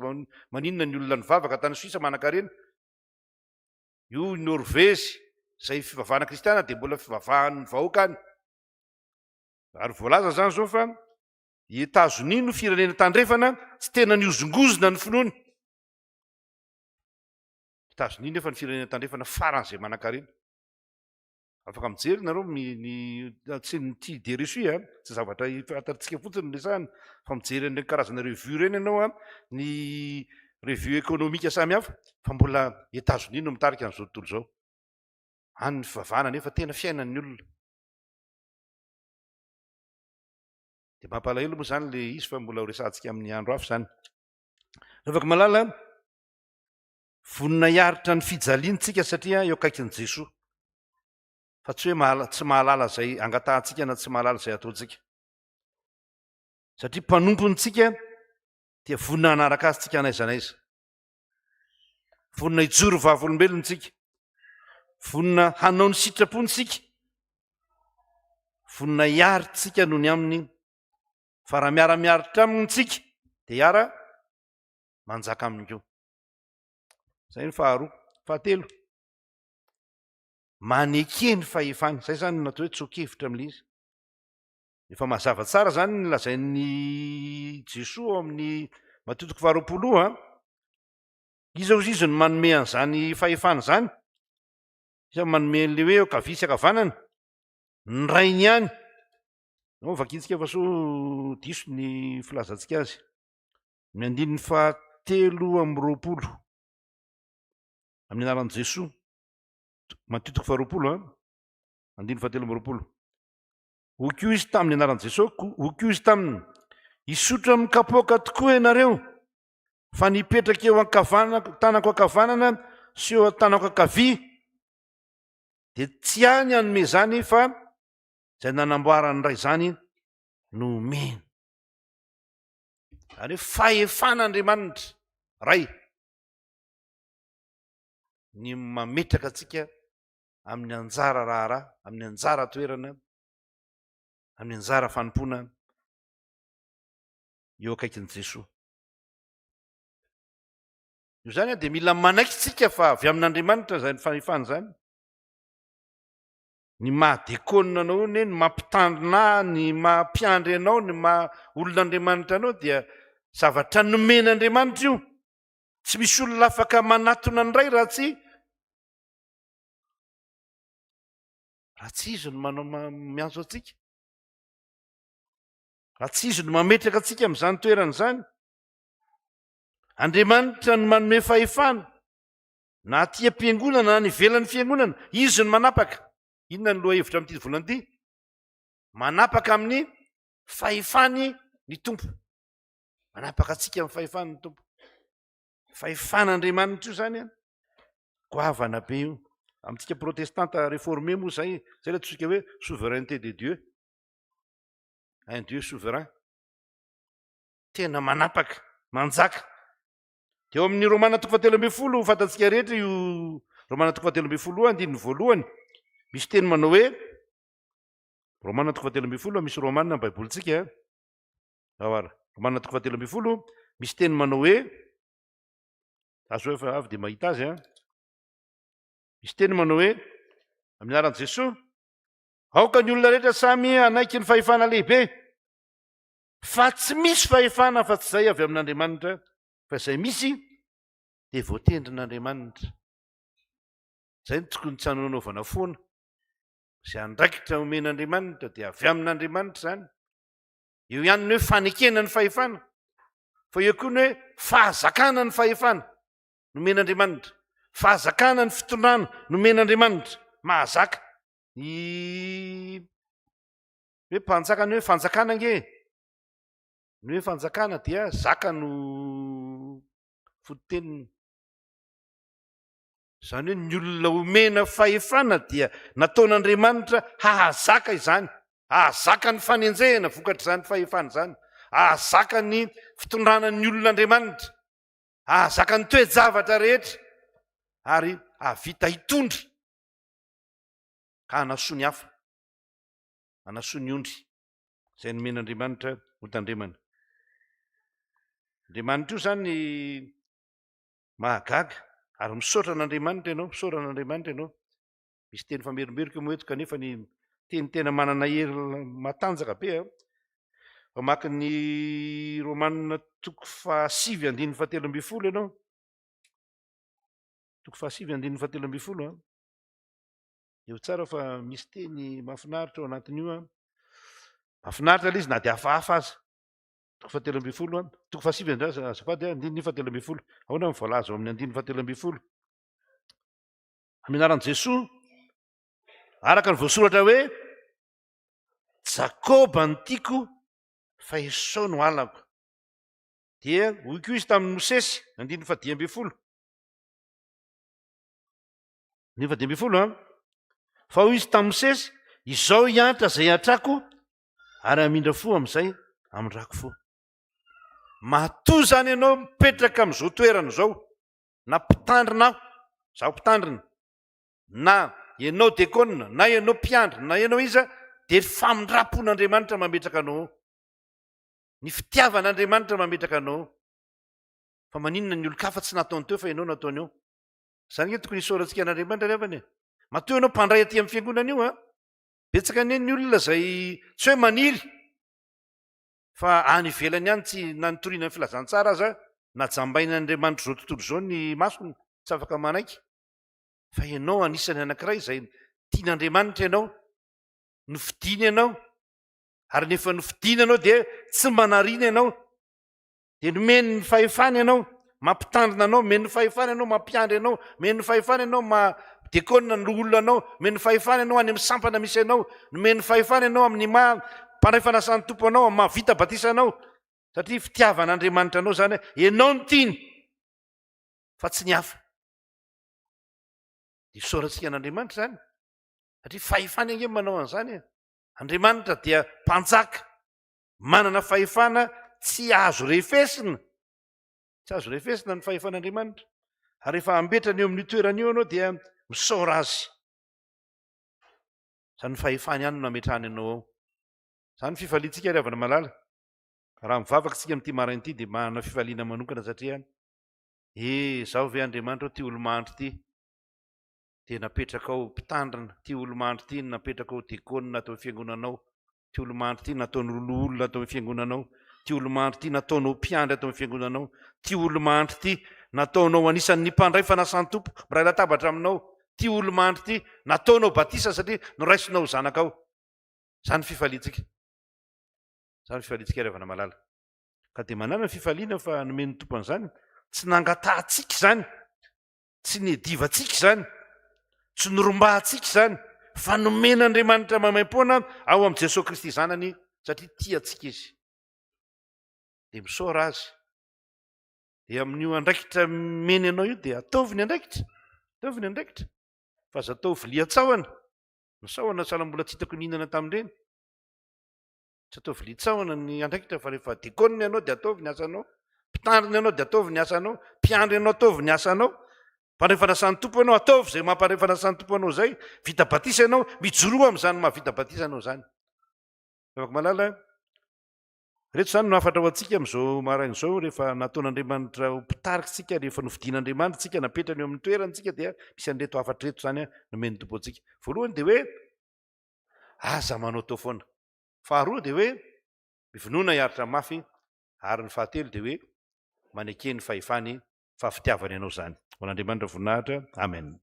Maninona ny olona nivavaka tany Soisa manan-karena? Io i Norvezy izay fivavahana kristiana dia mbola fivavahan'ny vahoaka any. Ary voalaza izany izao fa i Etazonia no firenena tandrefana tsy tena nihozongozona ny finoany. Etazonia nefa ny firenena tandrefana faran'izay manankarena. Afaka mijery nareo ny ny tsy ny tia idée reçue a, tsy zavatra fantatsika fotsiny no resahana fa mijery an'ireny karazana revue ireny ianao a, ny revue économique samihafa fa mbola Etazonia no mitarika an'izao tontolo izao. Any ny fivavahana nefa tena fiainan'ny olona. Dia mampalahelo moa izany le izy fa mbola ho resahantsika amin'ny andro hafa izany. Ravako malala, Vonona hiaritra ny fijaliana isika satria eo akaikin'i Jesoa. Fa tsy hoe mahala, tsy mahalala izay angatahantsika na tsy mahalala izay ataontsika. Satria mpanompony tsika dia vonona hanaraka azy tsika n'aiza n'aiza. Vonona hijoro vavolombelona tsika. Vonona hanao ny sitrapony tsika. Vonona hiaritra tsika noho ny aminy. Fa raha miara-miaritra aminy tsika dia hiara manjaka aminy koa. Zay ny faharoa. Fahatelo, maneke ny fahefany. Zay zany no natao hoe tsoa-kevitra amin'ilay izy. Efa mazava tsara zany ny lazain'i Jesoa ao amin'ny Matio toko faharoapolo a. Iza hozy izy no manome an'izany fahefana izany? Iza no manome an'ilay hoe ankavia sy ankavanana? Ny Rainy ihany. Ao vakintsika fa soa diso ny filazantsika azy. Ny andininy fahatelo amby 20 amin'ny anaran'i Jesoa, Matio toko faharoapolo a, andininy fahatelo amby 20. Hoy koa izy tamin'ny anaran'i Jesoa, hoy koa izy taminy, hisotro amin'ny kapoaka tokoa ianareo, fa ny hipetraka eo ankavanako, tanako ankavanana sy eo an-tanako ankavia, dia tsy ahy ny hanome izany fa izay nanamboaran'ny Ray izany no homeny. Izany hoe fahefan'Andriamanitra Ray ny mametraka antsika amin'ny anjara raharaha, amin'ny anjara toerana, amin'ny anjara fanompoana eo akaikin'i Jesoa. Io izany dia mila manaiky tsika fa avy amin'Andriamanitra izany fahefana izany. Ny maha dekônina anao anie, ny maha mpitandrina ahy, ny maha mpiandry anao, ny maha olon'Andriamanitra anao dia zavatra nomen'Andriamanitra io. Tsy misy olona afaka manatona ny Ray raha tsy. Raha tsy Izy no manao miantso antsika, raha tsy Izy no mametraka antsika amin'izany toerana izany, Andriamanitra no manome fahefana, na aty am-piangonana na any ivelan'ny fiangonana, Izy no manapaka. Inona ny lohahevitra amin'ity volana ity? Manapaka amin'ny fahefany ny Tompo. Manapaka antsika amin'ny fahefany ny Tompo. Fahefan'Andriamanitra io izany an, goavana be io. Amintsika protestanta réformé moa izay, izay ilay antsointsika hoe souveraineté de Dieu. Un Dieu souverain. Tena manapaka, manjaka. Dia eo amin'ny Romana toko fahatelo ambin'ny folo, fantatsika rehetra io Romana toko fahatelo ambin'ny folo io, andininy voalohany, misy teny manao hoe, Romana toko fahatelo ambin'ny folo, misy Romana ny Baibolintsika, Ao ary. Romana toko fahatelo ambin'ny folo, misy teny manao hoe, azo efa avy dia mahita azy an. Misy teny manao hoe, amin'ny anaran'i Jesoa, aoka ny olona rehetra samy hanaiky ny fahefana lehibe, fa tsy misy fahefana afa-tsy izay avy amin'Andriamanitra, fa izay misy dia voatendrin'Andriamanitra. Izay no tokony tsy hanaonaovana foana. Izay andraikitra omen'Andriamanitra dia avy amin'Andriamanitra izany. Eo ihany ny hoe fanekena ny fahefana, fa eo koa ny hoe fahazakana ny fahefana nomen'Andriamanitra, fahazakana ny fitondrana nomen'Andriamanitra, mahazaka ny hoe mpanjaka, ny hoe fanjakana ange, ny hoe fanjakana dia zaka no fototeniny. Izany hoe ny olona omena fahefana dia nataon'Andriamanitra hahazaka izany, hahazaka ny fanenjehana vokatr'izany fahefana izany, hahazaka ny fitondrana ny olon'Andriamanitra, hahazaka ny toe-javatra rehetra ary hahavita hitondra ka hanasoa ny hafa, hanasoa ny ondry izay nomen'Andriamanitra hotandremana. Andriamanitra io izany Mahagaga, ary misaotra an'Andriamanitra ianao, misaotra an'Andriamanitra ianao. Misy teny famerimberiko moa eto kanefa ny teny tena manana hery matanjaka be an. Mamaky ny Romanina toko fahasivy andininy fahatelo ambin'ny folo ianao. Toko fahasivy andininy fahatelo ambin'ny folo an. Eo tsara fa misy teny mahafinaritra ao anatin'io an. Mahafinaritra ilay izy na dia hafahafa aza. Toko fahatelo ambin'ny folo an, toko fahasivy indray azafady an, andininy fahatelo ambin'ny folo. Ahoana ny voalaza ao amin'ny andininy fahatelo ambin'ny folo? Amin'ny anaran'i Jesoa, araka ny voasoratra hoe Jakoba no tiako fa Esao no halako. Dia hoy koa izy tamin'i Mosesy, andininy fahadimy ambin'ny folo. Andininy fahadimy ambin'ny folo an. Fa hoy izy tamin'i Mosesy, izao hiantra izay hiantrako ary hamindra fo amin'izay hamindrako fo. Matoa izany ianao mipetraka amin'izao toerana izao, na mpitandrina aho, izaho mpitandrina, na ianao dekona, na ianao mpiandry, na ianao iza, dia ny famindram-pon'Andriamanitra mametraka anao ao. Ny fitiavan'Andriamanitra mametraka anao ao. Fa maninona ny olon-kafa tsy nataony teo fa ianao nataony eo? Izany ange tokony hisaorantsika an'Andriamanitra ry havana e. Matoa ianao mpandray aty amin'ny fiangonana io an, Betsaka anie ny olona izay tsy hoe maniry fa any ivelany any tsy na nitoriana ny filazantsara aza najambain'Andriamanitra izao tontolo izao ny masony tsy afaka manaiky fa ianao anisan'ny anankiray izay tian'Andriamanitra ianao, nofidiny ianao ary nefa nofidiny ianao dia tsy mba nariana ianao Dia nomeny ny fahefana ianao, mampitandrina anao, omeny ny fahefana ianao, mampiandry anao, omeny ny fahefana ianao, maha dekona ny loholona anao, omeny ny fahefana ianao any amin'ny sampana misy anao, nomeny ny fahefana ianao amin'ny maha mpandray fanasan'ny Tompo anao, amin'ny maha vita batisa anao, satria fitiavan'Andriamanitra anao izany, ianao no tiany fa tsy ny hafa. Dia isaorantsika an'Andriamanitra izany, satria fahefany ange manao an'izany e. Andriamanitra dia mpanjaka. Manana fahefana tsy azo refesina, tsy azo refesina ny fahefan'Andriamanitra. Ary rehefa ambetrany eo amin'io toerana io ianao dia misaora Azy. Izany fahefany ihany no nametrahany anao ao. Izany ny fifaliantsika ry havana malala. Raha mivavaka isika amin'ity maraina ity dia manana fifaliana manokana satria eh, izaho ve Andriamanitra ity olo-mahantra ity dia napetrakao mpitandrina, ity olo-mahantra ity no napetrakao diakona ato amin'ny fiangonanao, Ty olo-mandry ty nataonao loholona ato amin'ny fiangonanao, ty olo-mandry ty nataonao mpiandry ato amin'ny fiangonanao, ty olo-mandry ty nataonao anisan'ny mpandray fanasan'ny Tompo, miray latabatra aminao. Ity olo-mandry ity, nataonao batisa satria noraisinao ho zanakao. Izany ny fifaliantsika. Izany ny fifaliantsika ry havana malala. Ka dia manana ny fifaliana fa nomen'ny Tompo an'izany. Tsy nangatahantsika izany. Tsy niadivantsika izany. Tsy norombahantsika izany. Fa nomen'Andriamanitra maimaimpoana ao amin'i Jesoa Kristy Zanany satria tia antsika Izy. Dia misaora Azy. Dia amin'io andraikitra meny anao io dia ataovy ny andraikitra. Ataovy ny andraikitra. Fa aza atao vilian-tsahona. Ny sahona sahala mbola tsy hitako nihinana tamin'ireny. Tsy atao vilian-tsahona ny andraikitra fa rehefa diakona ianao dia ataovy ny asanao. Mpitandrina ianao dia ataovy ny asanao. Mpiandry ianao ataovy ny asanao. Mpandray fanasan'ny Tompo ianao, ataovy izay mampandray fanasan'ny Tompo anao izay. Vita batisa ianao, mijoroa amin'izany maha vita batisa anao izany. Ravako malala, Ireto izany no hafatra ho antsika amin'izao maraina izao, rehefa nataon'Andriamanitra ho mpitarika isika, rehefa nofidin'Andriamanitra isika, napetrany eo amin'ny toerany isika, dia misy an'ireto hafatra ireto izany nomen'ny Tompo antsika. Voalohany dia hoe aza manaotao foana. Faharoa dia hoe mivonona hiaritra mafy, ary ny fahatelo dia hoe maneke ny fahefany fa fitiavany anao izany. Ho an'Andriamanitra voninahitra. Amen.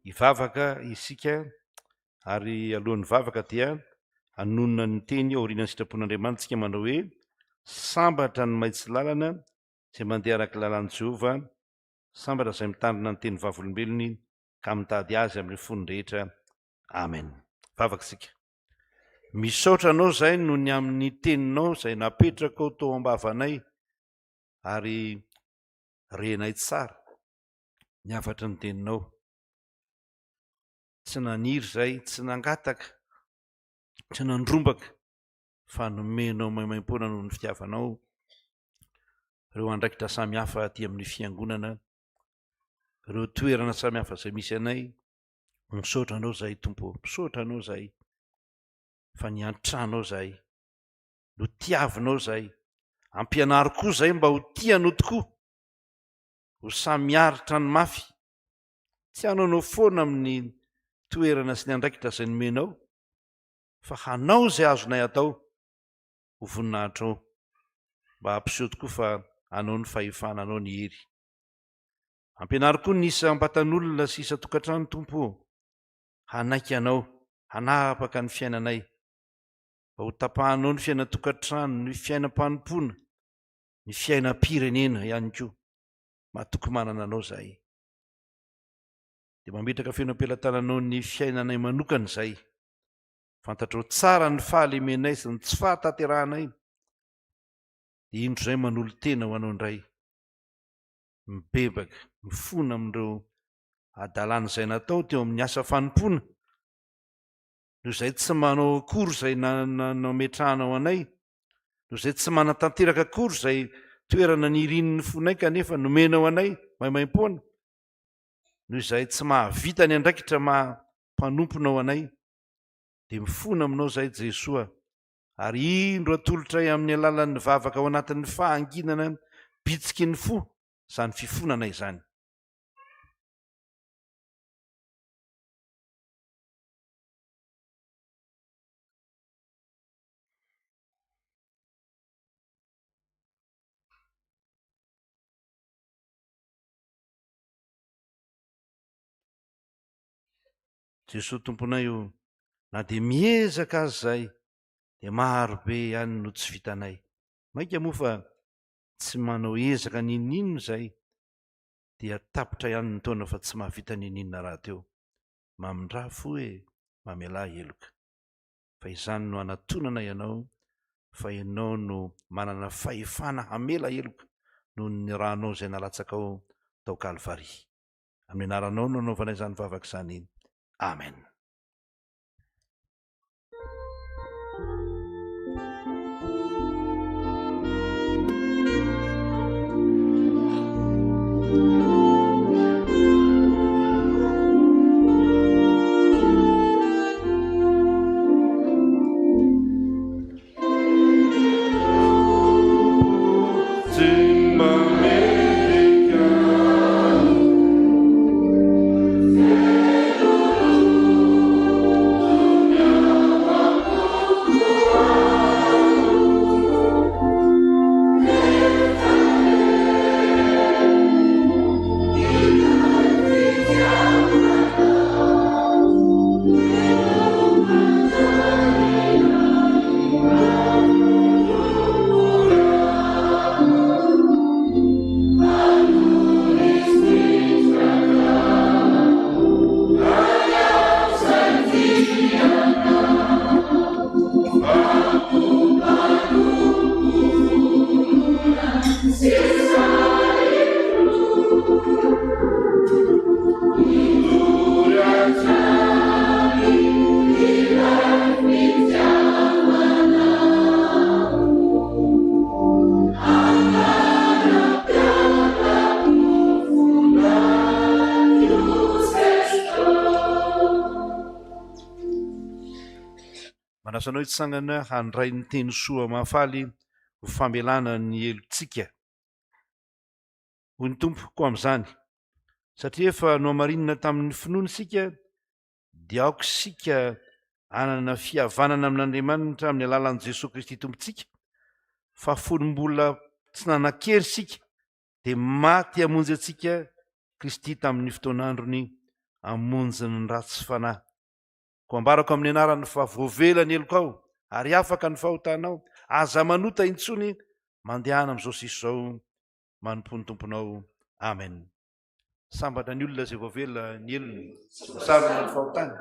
Hivavaka isika ary alohan'ny vavaka dia hanonona ny teny aorianan'ny sitrapon'Andriamanitra isika manao hoe, Sambatra ny maitsy lalana izay mandeha araka ny lalàn'i Jehovah, sambatra izay mitandrina ny teny vavolombelony ka mitady azy amin'ny fony rehetra. Amen. Vavaka isika. Misaotra anao izay noho ny amin'ny teninao izay napetrakao tao am-bavanay ary renay tsara ny hafatry ny teninao. Tsy naniry izay, tsy nangataka, tsy nandrombaka fa nomenao maimaimpoana noho ny fitiavanao ireo andraikitra samihafa aty amin'ny fiangonana, ireo toerana samihafa izay misy anay. Misaotra anao izahay Tompo ô, misaotra anao izahay fa niantranao izahay, notiavinao izahay, ampianaro koa izahay mba ho tia anao tokoa, ho samy miaritra ny mafy, tsy hanaonao foana amin'ny toerana sy ny andraikitra izay nomenao, fa hanao izay azonay atao ho voninahitrao, mba hampiseho tokoa fa anao ny fahefana, anao ny hery. Ampianaro koa ny isam-batan'olona sy isan-tokantrano, Tompo ô, hanaiky Anao, hanapaka ny fiainanay, mba ho tapahanao ny fiainan-tokantrano, ny fiainam-panompoana, ny fiainam-pirenena ihany koa. Matoky manana Anao izahay. Dia mametraka feno am-pelatananao ny fiainanay manokana izay. Fantatrao tsara ny fahalemenay sy ny tsy fahatanterahanay. Dia indro izay manolo-tena ho anao indray. Mibebaka, mifona amin'ireo hadalana izay natao teo amin'ny asa fanompoana. Noho izay tsy manao akory izay nametrahanao anay, noho izay tsy manatanteraka akory izay toerana nirian'ny fonay kanefa nomenao anay maimaimpoana. Noho izahay tsy mahavita ny andraikitra maha mpanomponao anay, dia mifona aminao izahay Jesoa, ary indro atolotray amin'ny alalan'ny vavaka ao anatin'ny fahanginana bitsiky ny fo izany fifonana izany. Jesoa Tomponay o, na dia miezaka aza izahay dia maro be ihany no tsy vitanay. Mainka moa fa tsy manao ezaka n'inon'inona izahay dia tapitra ihany ny taona fa tsy mahavita n'inon'inona rahateo. Mamindrà fo e, mamelà heloka. Fa izany no anatonana ianao fa ianao no manana fahefana hamela heloka noho ny rànao izay nalatsakao tao Kalvary. Amin'ny anaranao no anaovana izany vavaka izany. Amen. Manasa anao hitsangana handray ny teny soa mahafaly ho famelana ny helotsika. Hoy ny Tompo, Koa amin'izany, satria efa nohamarinina tamin'ny finoana isika, dia aoka isika hanana fihavanana amin'Andriamanitra amin'ny alalan'i Jesoa Kristy Tompontsika, fa fony mbola tsy nanan-kery isika, dia maty hamonjy antsika Kristy tamin'ny fotoan'androny hamonjy ny ratsy fanahy. Koa ambarako amin'ny anarany fa voavela ny helokao ary afaka ny fahotanao. Aza manota intsony, mandehana amin'izao sisa izao manompo ny Tomponao. Amen. Sambatra ny olona izay voavela ny helony, voasarona ny fahotany.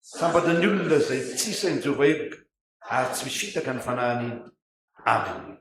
Sambatra ny olona izay tsy isain'i Jehovah heloka ary tsy misy fitaka ny fanahiny. Amen.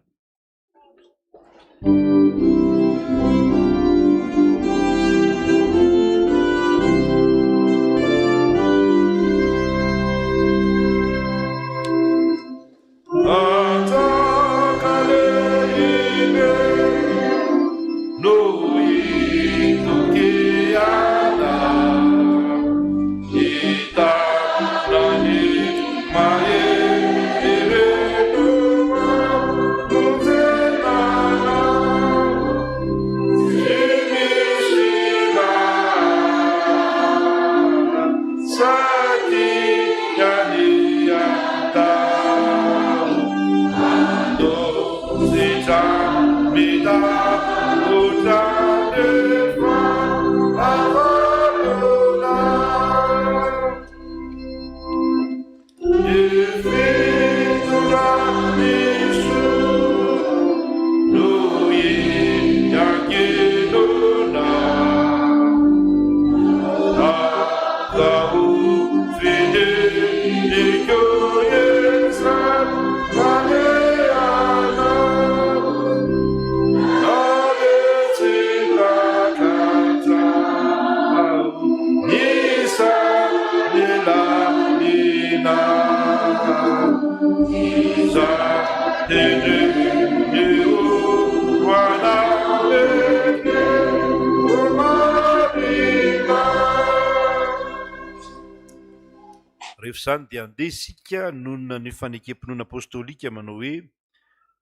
Rehefa izany dia andeha isika hanonona ny fanekem-pinoana apostolika manao hoe,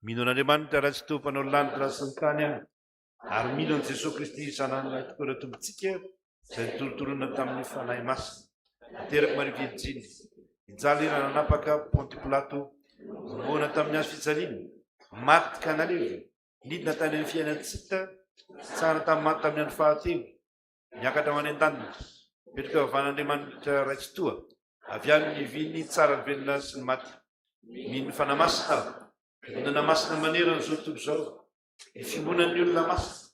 Mino an'Andriamanitra Ray Tsitoha Mpanao ny lanitra sy ny tany aho, ary mino an'i Jesoa Kristy Zanany Lahitokana Tompontsika, izay nitorotorona tamin'ny Fanahy Masina, naterak'i Maria Virjiny, nijaly raha nanapaka Pontio Pilato, nomoana tamin'ny hazo fijaliana, maty ka nalevina, nidina tany amin'ny fiainan-tsy hita, nitsahana tamin'ny maty tamin'ny andro fahatelo, niakatra ho any an-danitra, mipetraka eo havan'Andriamanitra Ray Tsitoha, avy any ny viny tsara ny velona sy ny maty. Mino ny Fanahy Masina aho, fiangonana masina manerana izao tontolo izao, ny fiombonan'ny olona masina,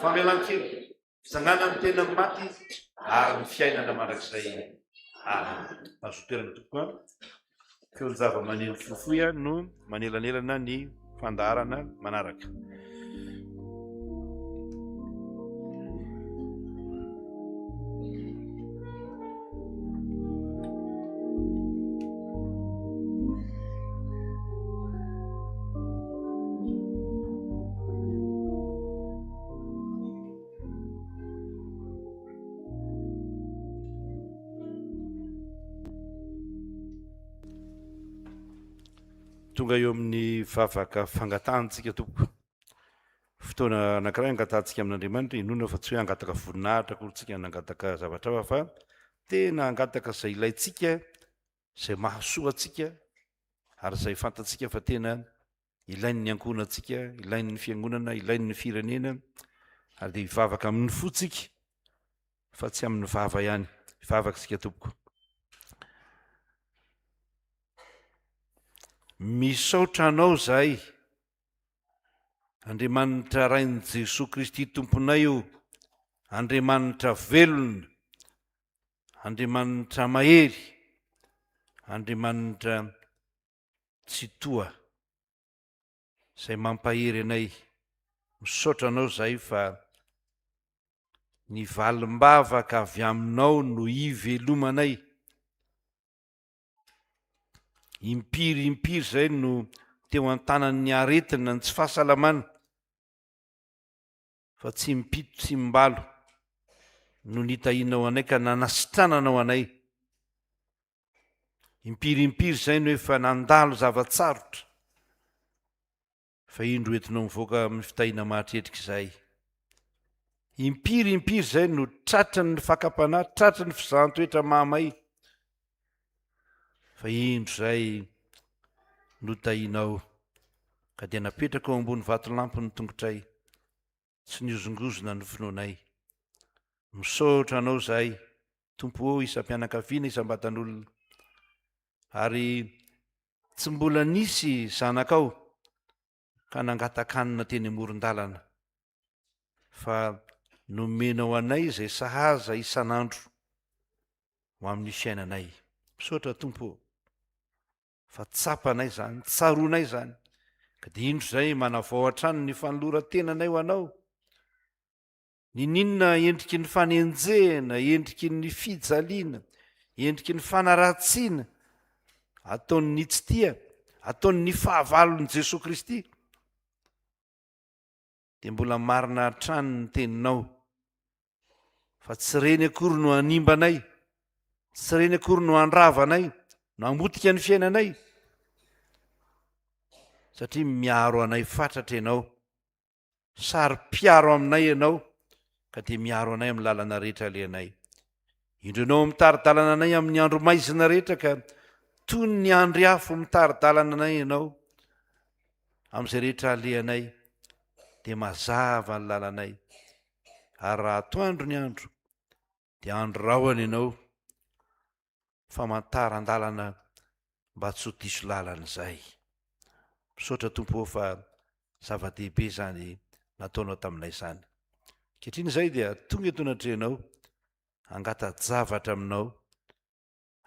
famelan-keloka, fitsanganan'ny tena amin'ny maty ary ny fiainana mandrakizay. Amen. Azo toerana tompoko an. Feon-javamaneno fohifohy no manelanelana ny fandaharana manaraka. Tonga eo amin'ny vavaka fangatahantsika tompoko. Fotoana anankiray angatahantsika amin'Andriamanitra, inoana fa tsy hoe hangataka voninahitra akory tsika na hangataka zavatra hafa fa tena hangataka izay ilaintsika, izay mahasoa antsika ary izay fantatsika fa tena ilain'ny ankohonantsika, ilain'ny fiangonana, ilain'ny firenena, ary dia hivavaka amin'ny fo tsika fa tsy amin'ny vava ihany. Hivavaka isika tompoko. Misaotra anao zahay, Andriamanitra Rain'i Jesoa Kristy Tomponay o, Andriamanitra velona, Andriamanitra mahery, Andriamanitra Tsitoha izay mampahery anay. Misaotra anao izahay fa ny valim-bavaka avy aminao no ivelomanay. Impiry impiry izay no teo an-tanan'ny aretina, ny tsy fahasalamana, fa tsy impito tsy imbalo no nitahianao anay ka nanasitrananao anay. Impiry impiry izay no efa nandalo zava-tsarotra, fa indro entinao mivoaka amin'ny fitahiana mahatretrika izay. Impiry impiry izay no tratran'ny fakam-panahy, tratran'ny fizahan-toetra mahamay, fa indro izay notahianao ka dia napetraka ao ambony vatolampy ny tongotray, tsy nihozongozona ny finoanay. Misaotra anao izahay, Tompo ô, isam-pianakaviana, isam-batan'olona. Ary tsy mbola nisy zanakao ka nangata-kanina teny amoron-dalana, fa nomenao anay izay sahaza isan'andro ho amin'ny fiainanay. Misaotra Tompo ô, fa tsapanay izany, tsaroanay izany, ka dia indro izay manavao hatrany ny fanoloran-tenanay ho Anao, Niniana endriky ny fanenjehana, endriky ny fijaliana, endriky ny fanaratsiana ataon'ny tsy tia, ataon'ny fahavalon'i Jesoa Kristy, dia mbola marina hatrany ny teninao fa tsy ireny akory no hanimba anay, tsy ireny akory no handrava anay, no hamotika ny fiainanay, satria miaro anay fatratra ianao. Saro-piaro aminay Ianao, ka dia miaro anay amin'ny lalana rehetra alehanay. Indro Ianao mitari-dalana anay amin'ny andro maizina rehetra, ka toy ny andry afo mitari-dalana anay Ianao. Amin'izay rehetra alehanay, dia mazava ny lalanay. Ary raha atoandro ny andro, dia andro rahona Ianao, famantaran-dalana mba tsy ho diso lalana izay. Misaotra Tompo ô fa zava-dehibe izany nataonao taminay izany. Ankehitriny izay dia tonga eto anatrehanao hangata-javatra aminao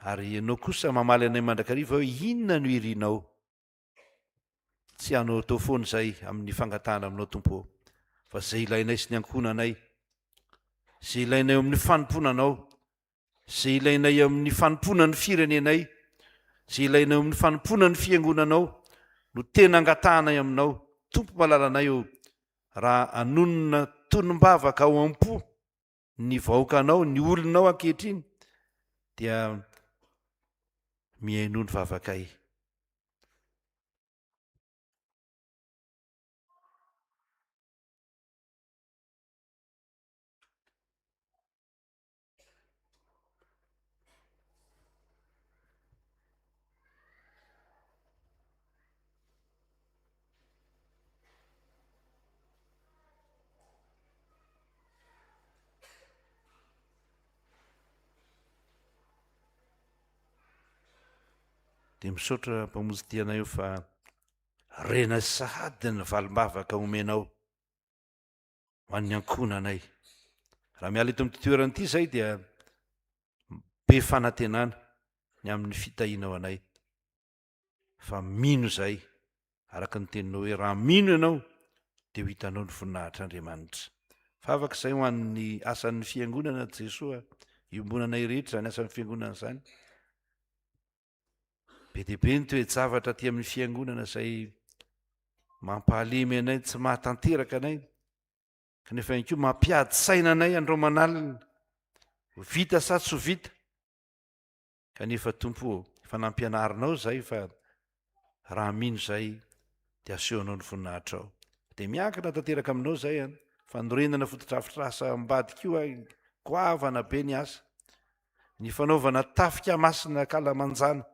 ary ianao kosa mamaly anay mandrakariva hoe inona no irinao. Tsy hanao atao foana izay amin'ny fangatahana aminao Tompo ô, fa izay ilainay sy ny ankohonanay, izay ilainay eo amin'ny fanompoana Anao, izay ilainay amin'ny fanompoana ny firenenay, izay ilainay eo amin'ny fanompoana ny fiangonanao no tena angatahanay aminao Tompo malalanay ô, raha hanonona tonom-bavaka ao am-po ny vahoakanao, ny olonao ankehitriny dia mihainoa ny vavakay. Dia misaotra Mpamonjy tia anay fa rena sahady ny valim-bavaka omenao ho an'ny ankohonanay. Raha miala eto amin'ity toerana ity izay dia be fanantenana ny amin'ny fitahianao anay. Fa mino izay, araka ny teninao hoe raha mino ianao dia ho hitanao ny voninahitr'Andriamanitra. Vavaka izay ho an'ny asan'ny fiangonana Jesoa, iombonanay rehetra izany asan'ny fiangonana izany. Be dia be ny toe-javatra aty amin'ny fiangonana izay mampahalemy anay, tsy mahatanteraka anay, kanefa ihany koa mampiady saina anay andro aman'alina. Ho vita sa tsy ho vita? Kanefa Tompo ô, efa nampianarinao izahay fa raha mino izahay dia asehonao ny voninahitrao. Dia miankina tanteraka aminao izahay an. Fanorenana fotodrafitrasa ambadika io an, goavana be ny asa. Ny fanaovana tafika masina ankalamanjana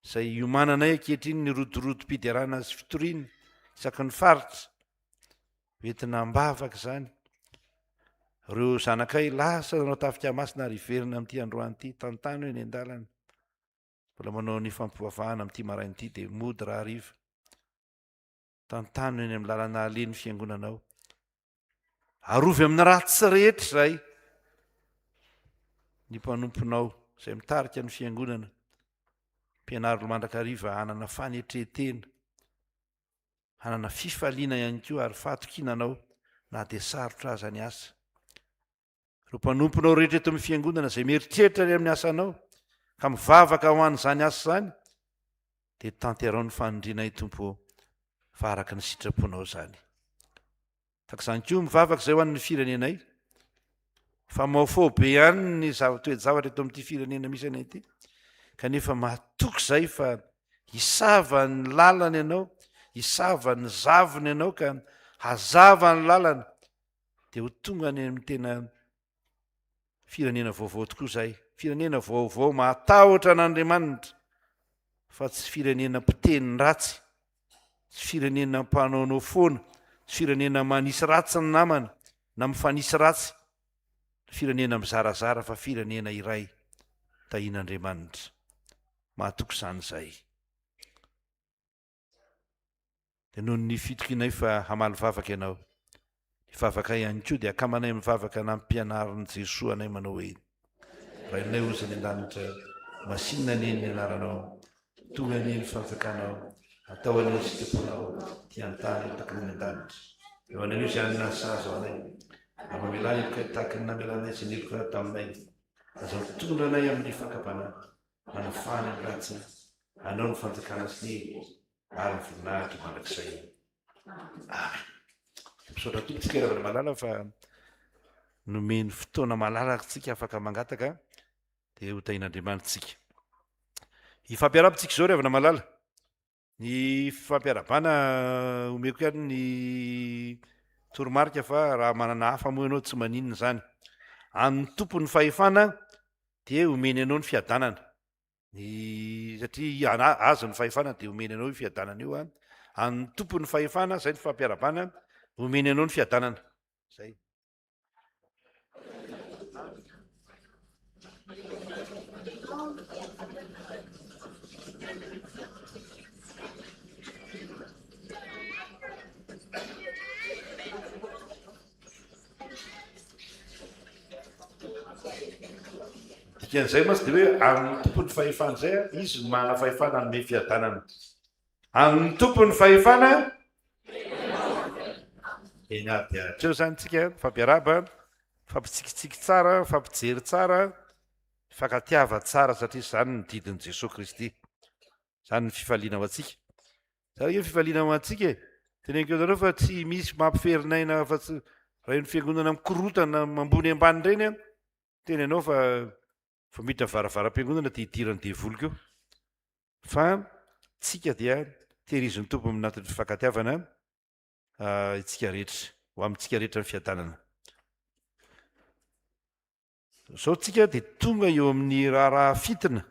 izay iomananay ankehitriny ny rodorodom-piderana sy fitoriana isaky ny faritra. Hoentina am-bavaka izany. Ireo zanakay lasa nanao tafika masina ary hiverina amin'ity androany ity, tantano eny an-dalana. Mbola manao ny fampivavahana amin'ity maraina ity dia mody rahariva. Tantano eny amin'ny lalana aleha ny fiangonanao. Arovy amin'ny ratsy rehetra izay ny mpanomponao izay mitarika ny fiangonana. Mpianaro mandrakariva hanana fanetren-tena, hanana fifaliana ihany koa ary fahatokiana anao na dia sarotra aza ny asa. Ireo mpanomponao rehetra eto amin'ny fiangonana izay mieritreritra ny amin'ny asanao ka mivavaka ho an'izany asa izany dia tanterao ny fanindrianay Tompo fa araka ny sitraponao izany. Tahaka izany koa mivavaka izay ho an'ny firenenay fa maofao be ihany ny zava-toe-javatra eto amin'ity firenena misy anay ity. Kanefa matoky izahay fa hisava ny lalana Ianao, hisava ny zavona Ianao ka hazava ny lalana, dia ho tonga any amin'ny tena firenena vaovao tokoa izahay. Firenena vaovao mahatahotra an'Andriamanitra, fa tsy firenena mpiteny ratsy, tsy firenena mpanaonao foana, tsy firenena manisy ratsy ny namana na mifanisy ratsy, firenena mizarazara fa firenena iray tahian'Andriamanitra. Mahatoky izany izahay. Dia noho ny fitokianay fa hamaly vavaka Ianao, ny vavakay ihany koa dia akamanay amin'ny vavaka nampianarin'i Jesoa anay manao hoe, Rainay ozy any an-danitra, masinina anie ny anaranao, tonga anie ny fanjakanao, atao anie ny sitraponao, aty an-tany tahaka ny any an-danitra. Eo ananio izay hanina sahaza ho anay, ary mamelà heloka tahaka ny namelanay izay niheloka taminay. Aza mitondra anay amin'ny fakam-panahy, manafahana ny ratsy, Anao ny fanjakana sy ny hery ary ny voninahitra mandrakizay. Amen. Misaotra Tompo tsika ravana malala fa nomeny fotoana malalaka tsika afaka mangataka dia ho tahin'Andriamanitra tsika. Hifampiarahaba tsika izao ry havana malala. Ny fampiarahabana omeko ihany ny toromarika fa raha manana hafa moa ianao tsy maninona izany. Amin'ny tompon'ny fahefana dia omeny anao ny fiadanana. Ny satria azy ny fahefana dia omeny anao io fiadanana io an. An'ny tompon'ny fahefana, izay ny fampiarahabana, omeny anao ny fiadanana. Izay. Dikan'izay mantsy dia hoe amin'ny tompon'ny fahefana izay, izy no manana fahefana hanome fiadanana. Amin'ny tompon'ny fahefana, eny ary dia hatreo izany tsika, mifampiarahaba, mifampitsikitsiky tsara, mifampijery tsara, mifankatiava tsara satria izany ny didin'i Jesoa Kristy. Izany ny fifaliana ho antsika. Izany ange fifaliana ho antsika e. Teneniko anareo fa tsy misy mampiferin'aina afa-tsy raha eny fiangonana mikorotana ambony ambany ireny an, teny anao fa vao miditra varavaram-piangonana dia idiran'ny devoly koa. Fa tsika dia tehirizin'ny Tompo anatin'ny fifankatiavana isika rehetra, ho amintsika rehetra ny fiadanana. Izao tsika dia tonga eo amin'ny raharaha fitina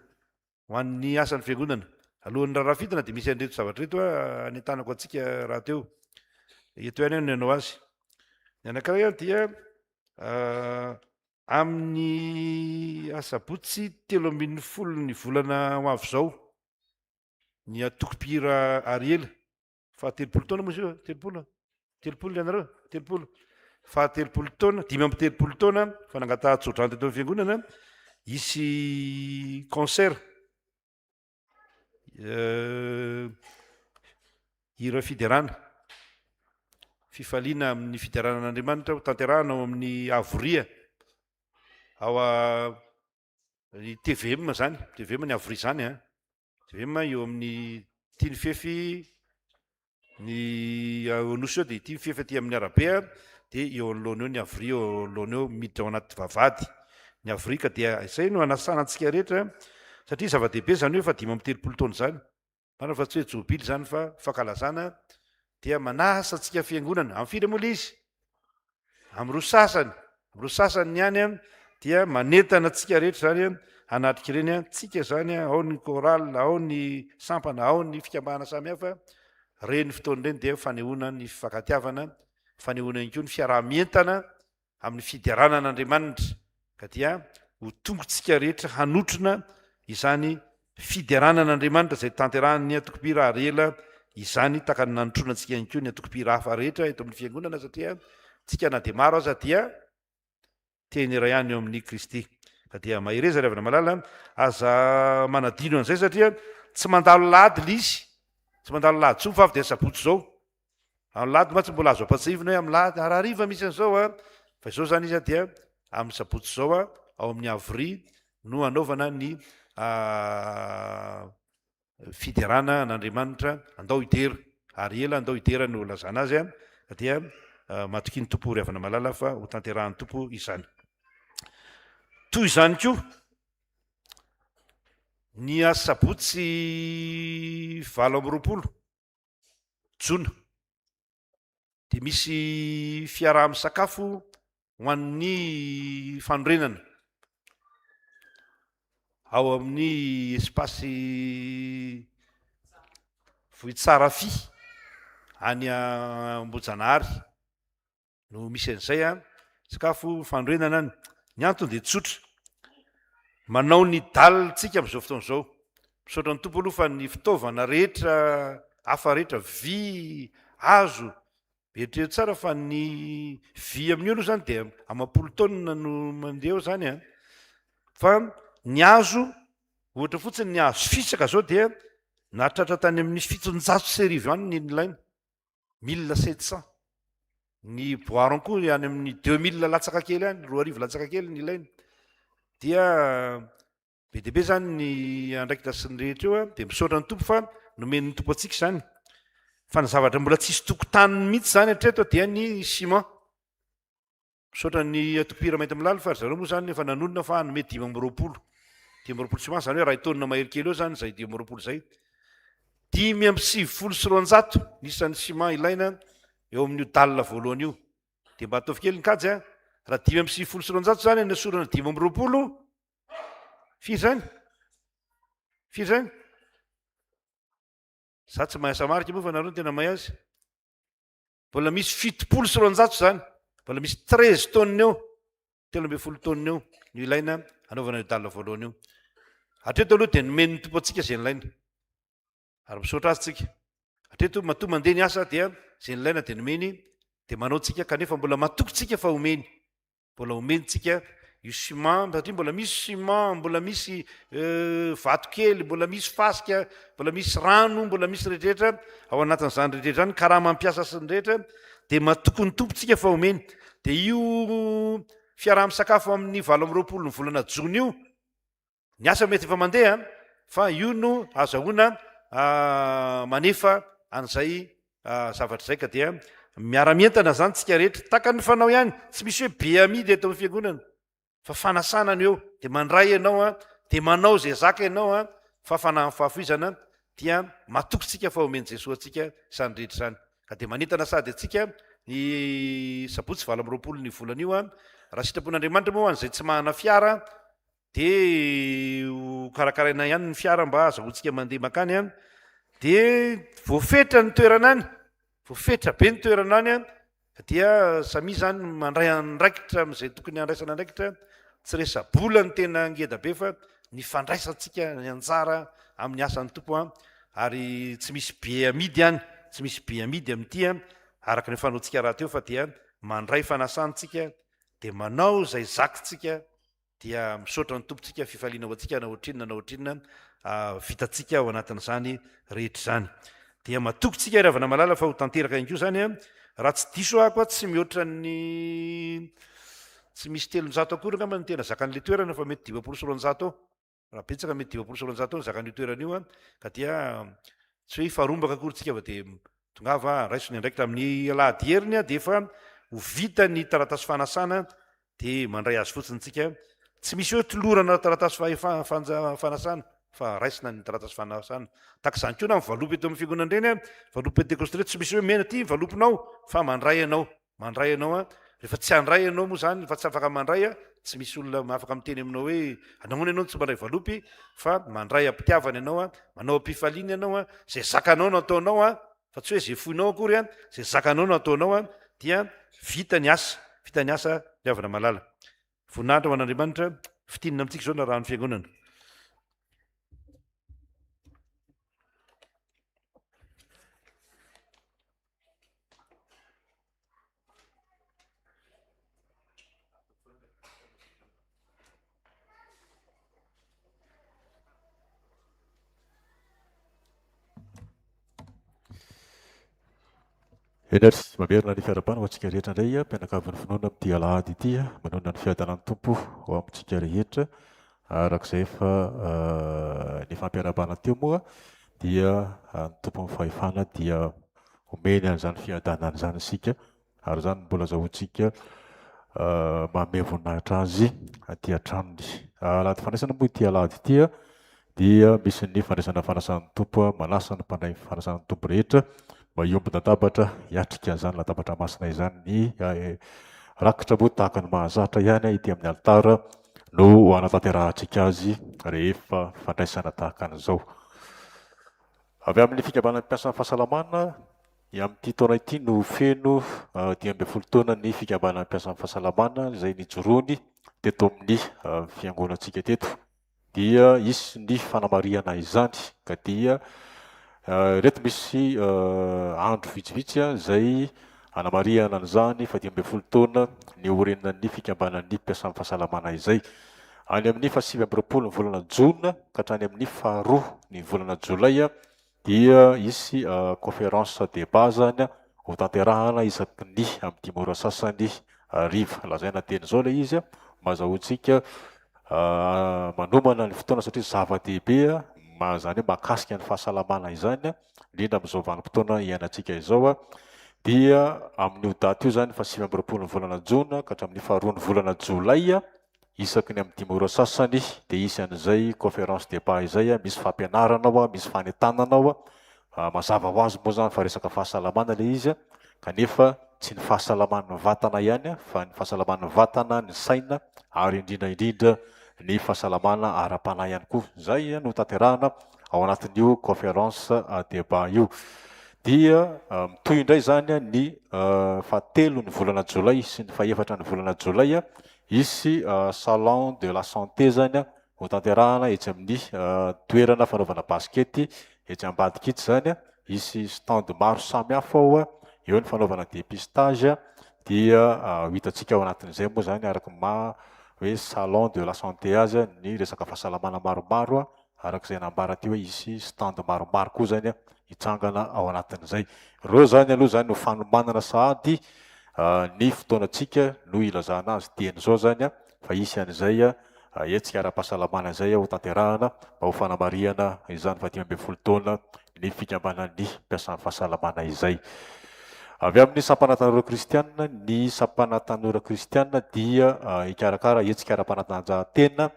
ho an'ny asan'ny fiangonana. Alohan'ny raharaha fitina dia misy an'ireto zavatra ireto anentanako antsika rahateo. Eto ihany aho no nanao azy. Ny anankiray dia amin'ny asabotsy 13 ny volana ho avy izao ny antoko mpihira Ariela Fahatelopolo taona moa izy io, 30? 30 ianareo? 30. Fahatelopolo taona, 35 taona fa nangatahan-tsodrano teto amin'ny fiangonana, hisy concert. Euh, hira fiderana. Fifaliana amin'ny fiderana an'Andriamanitra ho tanterahana ao amin'ny Avoria. Ao a ny TVM zany, TVM ny Avoria zany an. Tvm eo amin'ny ity ny fefy ny Anosy eo dia ity ny fefy aty amin'ny arabe dia eo anoloana eo ny Avria eo anoloana eo miditra ao anaty vavahady ny Avria ka dia izay no anasana antsika rehetra satria zava-dehibe izany hoe efa 35 taona izany marina fa tsy hoe jobily izany fa fankalazana dia manasa antsika fiangonana amin'ny firy moa ilay izy Amin'ny roa sasany, amin'ny roa sasany ny any an, dia manentana antsika rehetra izany an, hanatrika ireny an, tsika izany an, ao ny chorale, ao ny sampana, ao ny fikambanana samihafa, ireny fotoana ireny dia fanehoana ny fifankatiavana, fanehoana ihany koa ny fiaraha-mientana amin'ny fiderana an'Andriamanitra, ka dia ho tongotsika rehetra hanotrona izany fiderana an'Andriamanitra izay tanterahin'ny antokom-pihira ary ela izany tahaka ny nanotrona antsika ihany koa ny antokom-pihira hafa rehetra eto amin'ny fiangonana satria tsika na dia maro aza dia teny iray ihany eo amin'i Kristy. Ka dia mahereza ry havana malala, aza manadino an'izay satria tsy mandalo lahady ilay izy, tsy mandalo lahady intsony fa avy dia sabotsy izao. Amin'ny lahady mantsy mbola azo ampatsiahivina hoe amin'ny lahady ary hariva misy an'izao a, fa izao izany izy dia amin'ny sabotsy izao a, ao amin'ny Avry no hanaovana ny fiderana an'Andriamanitra, andao hidera, ary ela andao hidera no lazana azy a, dia matokia ny Tompo ry havana malala fa ho tanterahan'ny Tompo izany. Toy izany koa. Ny asabotsy 28 jona dia misy fiaraha-misakafo ho an'ny fanorenana ao amin'ny espace Vohitsarafy any Ambohijanahary no misy an'izay an, sakafo fanorenana any. Ny antony dia tsotra, manao ny dalle tsika amin'izao fotoana izao. Misaotra ny Tompo aloha fa ny fitaovana rehetra hafa rehetra, vy, hazo, eritrereto tsara fa ny vy amin'io aloha izany dia amam-polo taonina no mandeha eo izany an, fa ny hazo, ohatra fotsiny ny hazo fisaka izao dia nahatratra tany amin'ny 1700 any ny nilaina. 1700. Ny bois rond koa any amin'ny 2000 latsaka kely any, 2000 latsaka kely ny ilaina. Dia be dia be zany ny andraikitra sy ny rehetra eo, dia misaotra ny Tompo fa nomen'ny Tompo antsika izany. Fa ny zavatra mbola tsisy tokotaniny mihitsy zany hatreto dia ny ciment. Misaotra ny Antoko-mpihira Maintimolaly fa ry zareo moa izany efa nanonona fa hanome 25. 25 ciment izany hoe iray taonina mahery kely eo izany izay 25 izay. 295 ny isan'ny ciment ilaina eo amin'io dalle voalohany io. Dia mba ataovy kely ny kajy a. Raha 295 izany no esorina 25, firy izany? Firy izany? Za tsy mahay asa marika moa fa nareo no tena mahay azy. Mbola misy 270 izany, mbola misy 13 tonnes eo, 13 tonnes eo no ilaina hanaovana io dalle voalohany io. Hatreto aloha dia nomen'ny Tompo antsika izay nilaina. Ary misaotra azy tsika. Hatreto matoa mandeha ny asa dia izay nilaina dia nomeny dia manao tsika kanefa mbola matoky tsika fa omeny. Mbola omentsika io ciment satria mbola misy ciment, mbola misy vato kely, mbola misy fasika, mbola misy rano, mbola misy rehetrarehetra ao anatin'izany rehetrarehetra izany, karama mpiasa sy ny rehetra, dia matoky ny Tompo tsika fa omeny. Dia io fiaraha-misakafo amin'ny 28 ny volana jona io, Ny asa mety efa mandeha fa io no azahoana manefa an'izay zavatra izay ka dia miara-mientana zany tsika rehetra tahaka ny fanao ihany, tsy misy hoe be amidy eto amin'ny fiangonana fa fanasana no eo dia mandray ianao a, dia manao izay zaka ianao a, fa fanahin'ny fahafoizana dia matoky tsika fa omen'i Jesoa antsika izany rehetra izany ka dia manentana sady antsika ny sabotsy 28 ny volana io a, raha sitrapon'Andriamanitra moa ho an'izay tsy manana fiara Dia ho karakaraina ihany ny fiara mba azahoantsika mandeha mankany an. Dia voafetra ny toerana any, voafetra be ny toerana any an, dia samia izany mandray andraikitra amin'izay tokony handraisana andraikitra, tsy resa-bola ny tena ngeda be fa ny fandraisantsika ny anjara amin'ny asan'ny Tompo an, ary tsy misy be amidy any, tsy misy be amidy amin'ity an, araka ny fanaontsika rahateo fa dia mandray fanasana tsika, dia manao izay zakintsika Dia misaotra ny Tompontsika fifaliana ho antsika na ohatrinona na ohatrinona vitantsika ao anatin'izany rehetra izany. Dia matoky tsika ry havana malala fa ho tanteraka ihany koa izany an. Raha tsy diso aho koa tsy mihoatra ny tsy misy 300 akory angamba ny tena zakan'ilay toerana fa mety 250 eo. Raha betsaka mety 250 eo ny zakan'io toerana io an, ka dia tsy hoe hifarombaka akory tsika fa dia tongava raiso ny andraikitra. Amin'ny alahady heriny dia efa ho vita ny taratasy fanasana dia mandray azy fotsiny tsika. Tsy misy hoe tolorana taratasy fanasana fa raisina ny taratasy fanasana. Tahaka izany koa na ny valopy eto amin'ny fiangonana ireny an, valopy pentekosta ireny tsy misy hoe mena ity ny valopinao fa mandray ianao. Mandray ianao an, rehefa tsy handray ianao moa zany, rehefa tsy afaka mandray an, tsy misy olona afaka miteny aminao hoe nahoana ianao no tsy mandray valopy fa mandray am-pitiavana ianao an, manao am-pifaliana ianao an, izay zakanao no ataonao an, fa tsy hoe izay foinao akory an, izay zakanao no ataonao an, dia vita ny asa, vita ny asa ry havana malala. Voninahitra ho an'Andriamanitra, fintinina amintsika izao ny raharahan'ny fiangonana. Eny ary, mamerina ny fiarahabana ho antsika rehetra indray, mpianakavin'ny finoana amin'ity alahady ity, manonona ny fiadanan'ny Tompo ho amintsika rehetra. Araka izay efa nifampiarahabana teo moa dia ny Tompon'ny fahefana dia omeny an'izany fiadanana izany isika ary izany no mbola azahoantsika manome voninahitra Azy aty an-tranony. Alahady fandraisana moa ity alahady ity. dia misy ny fandraisana fanasan'ny Tompo, manasa ny mpandray ny fanasan'ny Tompo rehetra mba hiombon-databatra hiatrika an'izany latabatra masina izany. Ny rakitra moa tahaka ny mahazatra ihany ety amin'ny alitara no hanatanterahantsika azy rehefa fandraisana tahaka an'izao. Avy amin'ny fikambanan'ny mpiasan'ny fahasalamana, ny amin'ity taona ity no feno 15 taona ny fikambanan'ny mpiasan'ny fahasalamana izay nijoroany teto amin'ny fiangonantsika teto. Dia hisy ny fanamarihana izany ka dia ireto misy andro vitsivitsy izay hanamarihana an'izany fa 15 taona niorenan'ny fikambanan'ny mpiasan'ny fahasalamana izay. Any amin'ny faha 29 ny volana jona ka hatrany amin'ny faharoa ny volana jolay dia hisy conférence débat zany ho tanterahana isaky ny amin'ny dimy ora sasany hariva. Lazaina teny izao ilay izy mba azahoantsika manomana ny fotoana satria zava-dehibe izany hoe mahakasika ny fahasalamana izany indrindra amin'izao vanim-potoana iainantsika izao dia amin'io daty io izany faha 29 ny volana jona ka hatramin'ny faharoa ny volana jolay Isaky ny amin'ny dimy ora sasany dia hisy an'izay conférence débat izay, misy fampianarana ao, misy fanentanana ao, mazava ho azy moa izany fa resaka fahasalamana ilay izy, kanefa tsy ny fahasalaman'ny vatana ihany fa ny fahasalaman'ny vatana, ny saina ary indrindra indrindra ny fahasalamana ara-panahy ihany koa. Izay no tanterahana ao anatin'io conférence débat io. Dia mitohy indray izany ny fahatelo ny volana jolay sy ny fahefatra ny volana jolay Hisy salon de la santé zany ho tanterahana etsy amin'ny toerana fanaovana basikety etsy ambadika etsy zany. Hisy stand maro samihafa ao, eo ny fanaovana dépistage dia ho hitantsika ao anatin'izay moa zany araka ny maha hoe salon de la santé azy ny resaka fahasalamana maromaro araka izay nambara teo hoe hisy stand maromaro koa zany hitsangana ao anatin'izay. Ireo izany aloha izany no fanomanana sahady ny fotoanantsika no ilazana azy dieny izao izany fa hisy an'izay hetsika ara-pahasalamana izay ho tanterahana mba ho fanamarihana izany faha 15 taona ny fikambanan'ny mpiasan'ny fahasalamana izay. Avy amin'ny sampana tanora kristianina, ny sampana tanora kristianina dia hikarakara hetsika ara-panatanjahantena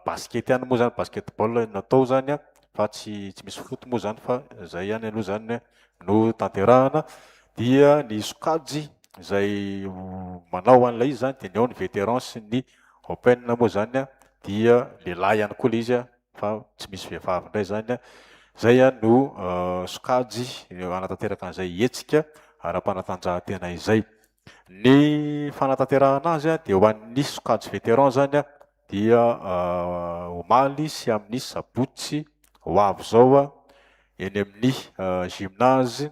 Basket ihany moa zany, basketball no natao zany an, fa tsy tsy misy foot moa zany fa zay ihany aloha zany no tanterahana. Dia ny sokajy izay manao an'ilay izy zany dia ny ao ny vétéran sy ny open moa zany an, dia lehilahy ihany koa ilay izy an, fa tsy misy vehivavy indray zany an. Zay an no sokajy hanatanteraka an'izay hetsika ara-panatanjahantena izay. Ny fanatanterahana azy dia ho an'ny sokajy vétéran izany dia omaly sy amin'ny sabotsy ho avy izao eny amin'ny gymnase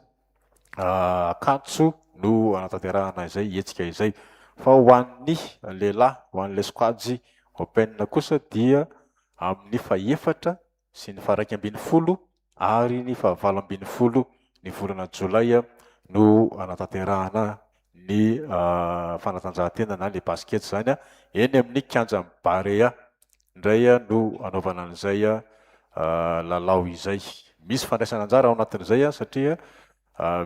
Ankatso no hanatanterahana izay hetsika izay. Fa ho an'ny lehilahy, ho an'ilay sokajy open kosa dia amin'ny fahefatra sy ny faha 11 ary ny faha 18 ny volana jolay no hanatanterahana ny fanatanjahantena na le basket izany eny amin'ny kianjan'ny Barea indray no hanaovana an'izay lalao izay. Misy fandraisana anjara ao anatin'izay satria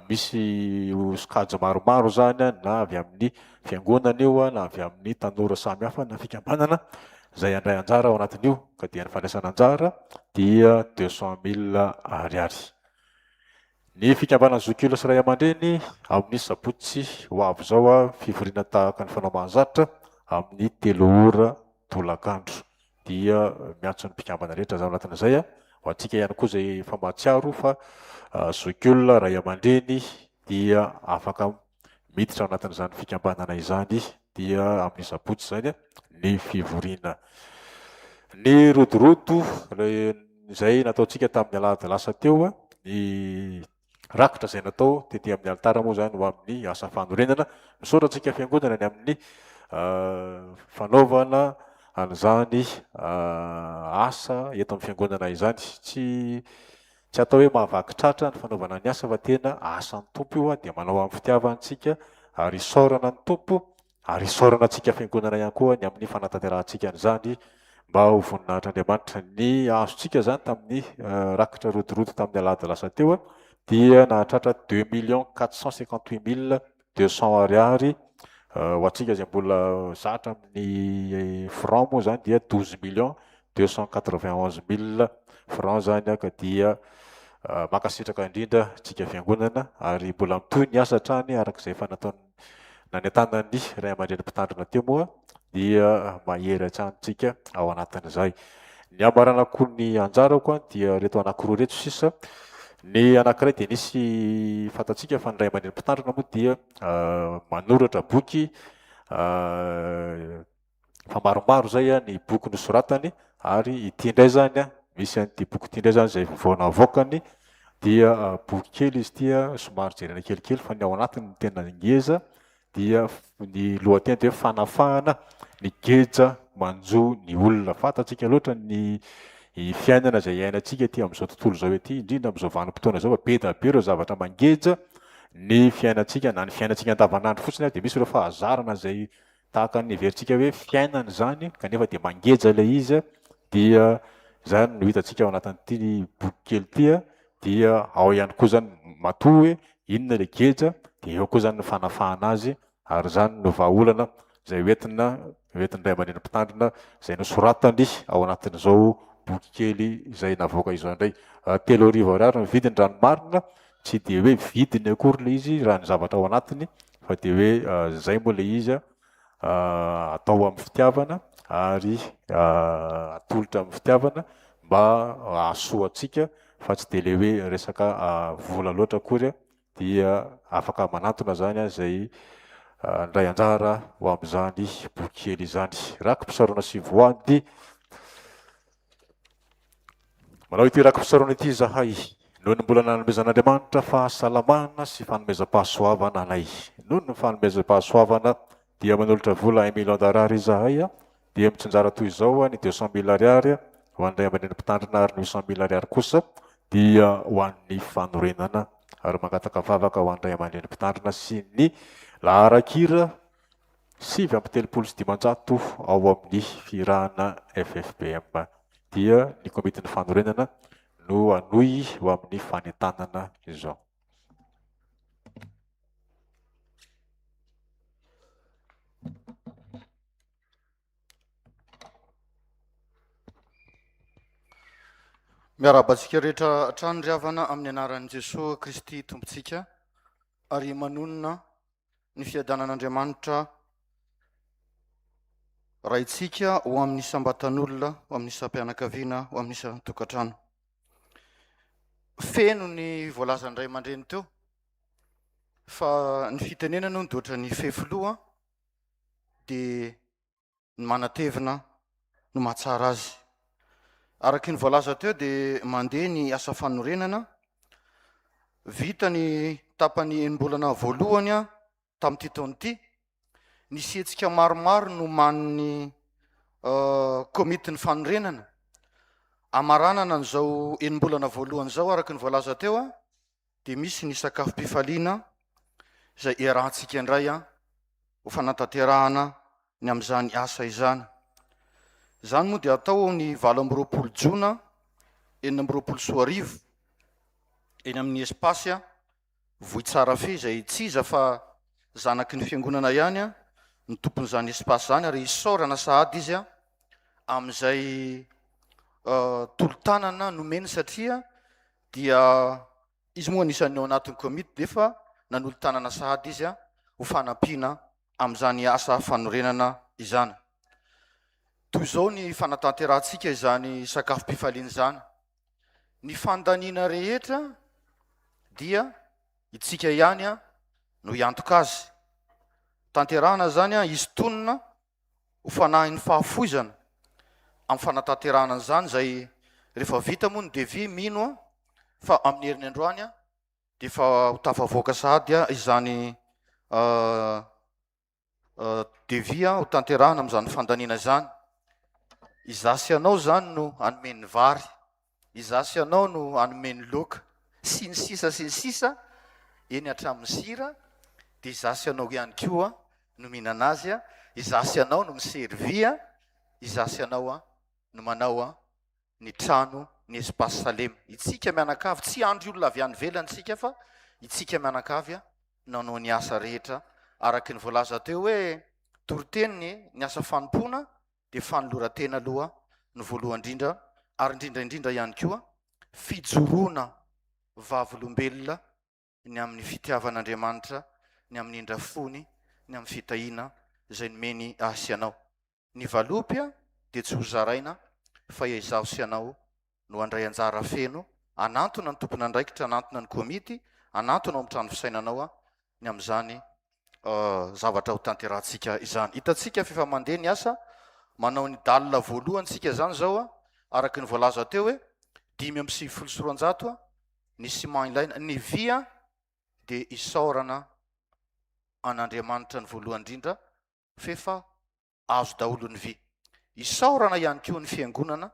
Misy sokajy maromaro izany na avy amin'ny fiangonana io na avy amin'ny tanora samihafa na fikambanana izay handray anjara ao anatin'io ka dia ny fandraisana anjara dia 200 000 ariary. Ny fikambanan'ny zokiolona sy ray aman-dreny amin'ny sabotsy ho avy izao fivoriana tahaka ny fanao mahazatra amin'ny 3 ora tolakandro. dia miantso ny mpikambana rehetra zany anatin'izay ho antsika ihany koa izay efa mahatsiaro fa zokiolona, ray aman-dreny dia afaka miditra ao anatin'izany fikambanana izany dia amin'ny sabotsy izany ny fivoriana. Ny rodorodo izay nataontsika tamin'ny alahady lasa teo ny Rakitra izay natao tety amin'ny alitara moa izany ho amin'ny asa fanorenana. Misaotra antsika fiangonana ny amin'ny fanaovana an'izany asa eto amin'ny fiangonana izany. Tsy tsy atao hoe mahavaky tratra ny fanaovana ny asa fa tena asan'ny Tompo io dia manao amin'ny fitiavana antsika ary isaorana ny Tompo Ary isaorana antsika Fiangonana ihany koa ny amin'ny fanatanterahantsika an'izany mba ho voninahitr'Andriamanitra. Ny azontsika izany tamin'ny rakitra rodorodo tamin'ny alahady lasa teo dia nahatratra 2 458 200 ariary. Ho antsika izay mbola zatra amin'ny franc moa izany dia 12 291 000. francs izany ka dia mankasitraka indrindra antsika fiangonana ary mbola mitohy ny asa hatrany araka izay efa nataon'ny nanentanan'ny ray aman-dreny mpitandrina teo moa dia mahery hatrany tsika ao anatin'izay. Ny hamaranako ny anjarako dia ireto anankiroa ireto sisa. Ny anankiray dia nisy fantatsika fa ny ray aman-dreny mpitandrina moa dia manoratra boky fa maromaro izay ny boky nosoratany ary ity indray izany misy an'ity boky ity indray izany izay vao navoakany dia boky kely izy ity somary jerena kelikely fa ny ao anatiny no tena ngeza dia ny lohateny dia hoe fanafahana ny geja manjo ny olona. Fantatsika loatra ny fiainana izay iainantsika ety amin'izao tontolo izao ety, indrindra amin'izao vanim-potoana izao fa be dia be ireo zavatra mangeja ny fiainantsika na ny fiainantsika andavanandro fotsiny ary dia misy ireo fahazarana izay tahaka ny heverintsika hoe fiainana izany kanefa dia mangeja ilay izy dia izany no hitantsika ao anatin'ity boky kely ity dia ao ihany koa izany matoa hoe inona ilay geja dia eo koa izany ny fanafahana azy ary izany no vahaolana izay hoentina hoentin'ny ray aman-dreny mpitandrina izay nosoratany ao anatin'izao boky kely izay navoaka izao indray. 3000 ariary ny vidiny raha ny marina, tsy dia hoe vidiny akory ilay izy raha ny zavatra ao anatiny fa dia hoe izay moa ilay izy atao amin'ny fitiavana ary atolotra amin'ny fitiavana mba hahasoa antsika fa tsy dia ilay hoe resaka vola loatra akory dia afaka manantona izany izay handray anjara ho amin'izany boky kely izany. Raki-pisaorana sy voady. Manao ity raki-pisaorana ity izahay noho ny mbola nanomezan'Andriamanitra fahasalamana sy fanomezam-pahasoavana anay. Noho ny fanomezam-pahasoavana dia manolotra vola un million d'ariary izahay dia mitsinjara toy izao ny 200 mille ariary ho an'ny ray aman-dreny mpitandrina ary ny 800 mille ariary kosa dia ho an'ny fanorenana ary mangataka vavaka ho an'ny ray aman-dreny mpitandrina sy ny laharan-kira 539 ao amin'ny fihirahana FFPM dia ny komitin'ny fanorenana no hanohy ho amin'ny fanentanana izao. Miarahaba antsika rehetra hatrany ry havana amin'ny anaran'i Jesoa Kristy Tompontsika ary manonona ny fiadanan'Andriamanitra Raintsika ho amin'ny isam-batan'olona, ho amin'ny isam-pianakaviana, ho amin'ny isan-tokantrano. Feno ny voalazan'ny ray aman-dreny teo fa ny fitenenana hono dia ohatran'ny fefiloha dia ny manatevina no mahatsara azy. Araka ny voalaza teo dia mandeha ny asa fanorenana, vita ny tapany enim-bolana voalohany tamin'ity taona ity, nisy hetsika maromaro nomanin'ny komitin'ny fanorenana hamaranana an'izao enim-bolana voalohany izao araka ny voalaza teo dia misy ny sakafom-pifaliana izay iarahantsika indray ho fanatanterahana ny amin'izany asa izany. Izany moa dia atao ny 28 jona 2026 eny amin'ny espace Vohitsarafy izay tsy iza fa zanaky ny fiangonana ihany ny tompon'izany espace izany ary isaorana sahady izy amin'izay tolo-tanana nomeny satria dia izy moa anisan'ny ao anatin'ny komity dia efa nanolo-tanana sahady izy ho fanampiana amin'izany asa fanorenana izany. Toy izao ny fanatanterahantsika izany sakafom-pifaliana izany. Ny fandaniana rehetra dia itsika ihany no hiantoka azy. Tanterahana izany izy tonona ho fanahin'ny fahafoizana amin'ny fanatanterahana an'izany izay rehefa vita moa ny devis mino aho fa amin'ny heriny androany dia efa ho tafavoaka sahady izany devis ho tanterahana amin'izany fandaniana izany. Izaho sy ianao izany no hanome ny vary, izaho sy ianao no hanome ny laoka, sy ny sisa sy ny sisa, eny hatramin'ny sira, dia izaho sy ianao ihany koa no mihinana azy, izaho sy ianao no mi-servir, izaho sy ianao no manao ny trano, ny espace Salema. Itsika mianakavy, tsy andry olona avy any ivelany isika fa itsika mianakavy nanao ny asa rehetra araka ny voalaza teo hoe toriteny ny asa fanompoana dia fanoloran-tena aloha no voalohany indrindra. Ary indrindra indrindra ihany koa fijoroana vavolombelona ny amin'ny fitiavan'Andriamanitra, ny amin'ny indrafony, ny amin'ny fitahiana izay nomeny ahy sy anao. Ny valopy dia tsy hozaraina fa izaho sy ianao no handray anjara feno, hanantona ny tompon'andraikitra, hanantona ny komity, hanantona ao amin'ny trano fisainanao ny amin'izany zavatra ho tanterahantsika izany. Hitantsika fa efa mandeha ny asa, manao ny dalle voalohany tsika izany izao, araka ny voalaza teo hoe 295 ny ciment ilaina, ny vy dia isaorana an'Andriamanitra ny voalohany indrindra f'efa azo daholo ny vy. Isaorana ihany koa ny fiangonana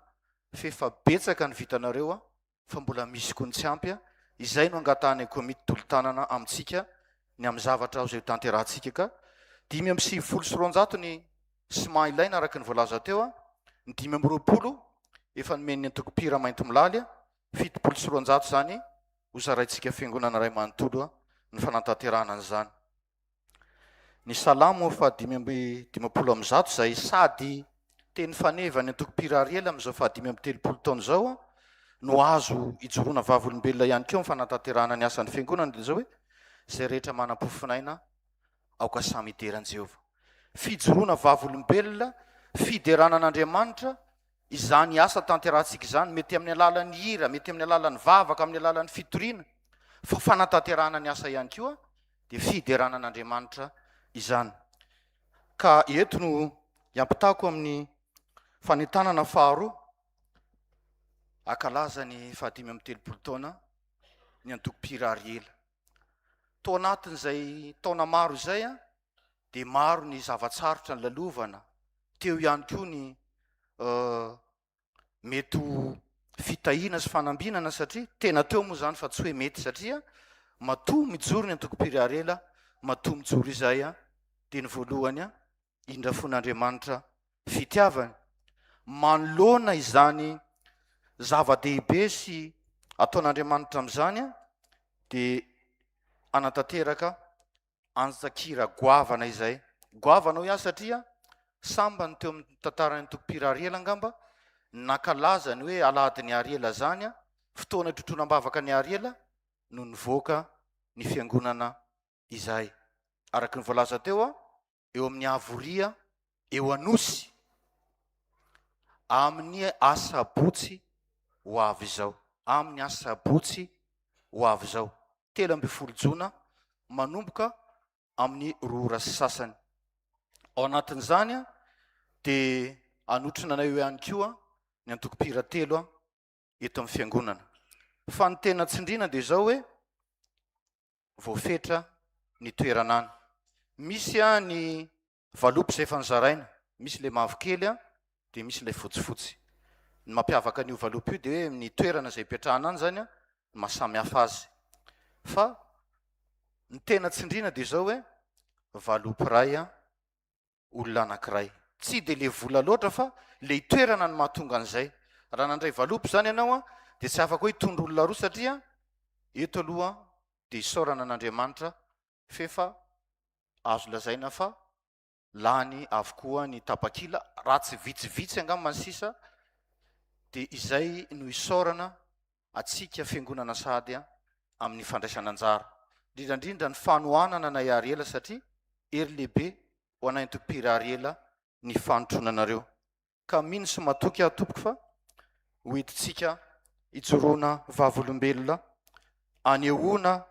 f'efa betsaka ny vitanareo fa mbola misy koa ny tsy ampy, izay no angatahanay komity tolo-tanana amintsika ny amin'ny zavatra izay ho tanterahantsika ka 295 ny ciment ilaina araka ny voalaza teo, ny 25 efa nomen'ny antoko mpihira maintimolaly, 270 izany ho zaraintsika fiangonana iray manontolo ny fanatanterahana an'izany. Ny Salamo faha 155 izay sady teny faneva ny antoko mpihira Ariel amin'izao faha 35 taona izao no azo ijoroana vavolombelona ihany koa amin'ny fanatanterahana ny asan'ny fiangonana dia izao hoe izay rehetra manam-pofonaina aoka samy hidera an'i Jehovah. Fijoroana vavolombelona, fiderana an'Andriamanitra izany asa tanterahantsika izany, mety amin'ny alalan'ny hira, mety amin'ny alalan'ny vavaka, amin'ny alalan'ny fitoriana, fa fanatanterahana ny asa ihany koa dia fiderana an'Andriamanitra izany. Ka eto no iampitako amin'ny fanentanana faharoa, hankalaza ny fahadimy amby telopolo taona ny antoko mpihira Ariela. Tao anatin'izay taona maro izay dia maro ny zava-tsarotra nilalovana, teo ihany koa ny mety ho fitahiana sy fanambinana satria tena teo moa izany fa tsy hoe mety satria matoa mijoro ny antoko mpihira Ariela, matoa mijoro izay dia ny voalohany indrafon'Andriamanitra fitiavany manoloana izany zava-dehibe sy ataon'Andriamanitra amin'izany dia hanatanteraka antsakira goavana izay. Goavana hoy aho satria sambany teo amin'ny tantaran'ny antoko mpihira Ariela angamba nankalaza ny hoe alahadin'i Ariela zany, fotoana itrotroana am-bavaka ny Ariela no nivoaka ny fiangonana izay. Araka ny voalaza teo, eo amin'ny Havoria eo Anosy, amin'ny asabotsy ho avy izao. Amin'ny asabotsy ho avy izao, 13 jona, manomboka amin'ny roa ora sy sasany. Ao anatin'izany dia hanotrona anay eo ihany koa ny antoko mpihira telo eto amin'ny fiangonana. Fa ny tena tsindriana dia izao hoe voafetra ny toerana any. Misy ny valopy izay efa nozaraina, misy ilay mavokely dia misy ilay fotsifotsy. Ny mampiavaka an'io valopy io dia hoe ny toerana izay ipetrahana any izany no maha samy hafa azy. Fa ny tena tsindriana dia izao hoe valopy iray olona anankiray. Tsy dia le vola loatra fa le toerana no mahatonga an'izay. Raha nandray valopy izany ianao an, dia tsy afaka hoe hitondra olona roa satria eto aloha dia isaorana an'Andriamanitra f'efa azo lazaina fa lany avokoa ny tapakila, raha tsy vitsivitsy angamba ny sisa, dia izay no isaorana antsika fiangonana sahady amin'ny fandraisana anjara, indrindra indrindra ny fanohanana anay Ariela satria hery lehibe ho anay antoko-mpihira Ariela ny fanotronanareo. Ka mino sy matoky aho tompoko fa ho entintsika hijoroana vavolombelona anehoana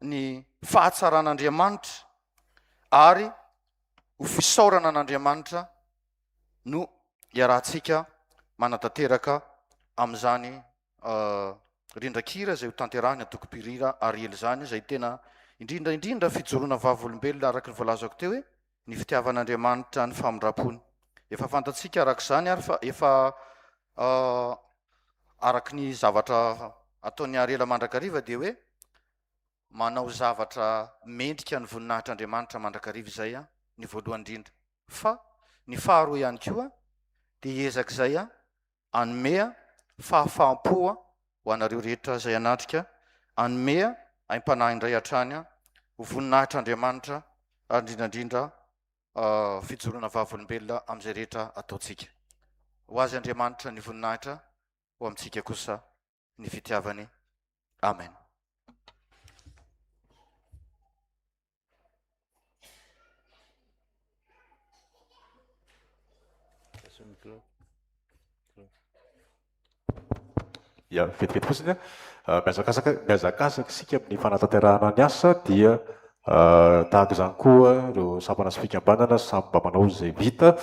ny fahatsaran'Andriamanitra ary ho fisaorana an'Andriamanitra no iarahantsika manatanteraka amin'izany rindran-kira izay ho tanterahiny antokom-pirira Ariel izany, izay tena indrindra indrindra fijoroana vavolombelona araka ny voalazako teo hoe ny fitiavan'Andriamanitra ny famindram-pony. Efa fantatsika araka izany ary fa efa araka ny zavatra ataon'i Ariel mandrakariva dia hoe manao zavatra mendrika ny voninahitr'Andriamanitra mandrakariva izay ny voalohany indrindra. Fa ny faharoa ihany koa dia hiezaka izay hanome fahafaham-po ho anareo rehetra izay hanatrika, hanome aim-panahy indray hatrany ho voninahitr'Andriamanitra ary indrindra indrindra fijoroana vavolombelona amin'izay rehetra ataontsika. Ho azy Andriamanitra ny voninahitra. ho amintsika kosa ny fitiavany. Amen. Ya, vetivety fotsiny an. Mihazakazaka, mihazakazaka isika amin'ny fanatanterahana ny asa dia tahaka izany koa ireo sampana sy fikambanana samy mba manao izay vita.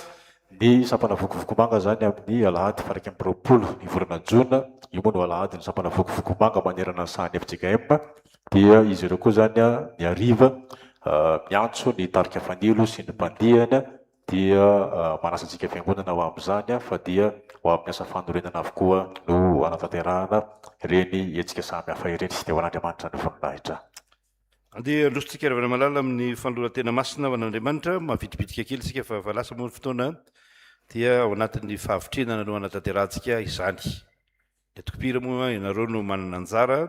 Ny sampana Vokovokomanga izany amin'ny alahady faha 21 ny volana jona, io moa no alahadin'ny sampana Vokovokomanga manerana ny sahan'ny fjkm, dia izy ireo koa izany ny hariva miantso ny tarika Fanilo sy ny mpandihany dia manasa antsika fiangonana ho amin'izany fa dia ho amin'ny asa fanorenana avokoa no hanatanterahana ireny hetsika samy hafa ireny. Dia ho an'Andriamanitra ny voninahitra. Andeha handroso-tsika ry havana malala amin'ny fanoloran-tena masina ho an'Andriamanitra. Mavitribitrika kely isika fa efa lasa moa ny fotoana dia ao anatin'ny fahavitrihana no hanatanterahantsika izany. Ny antokom-pihira moa ianareo no manana anjara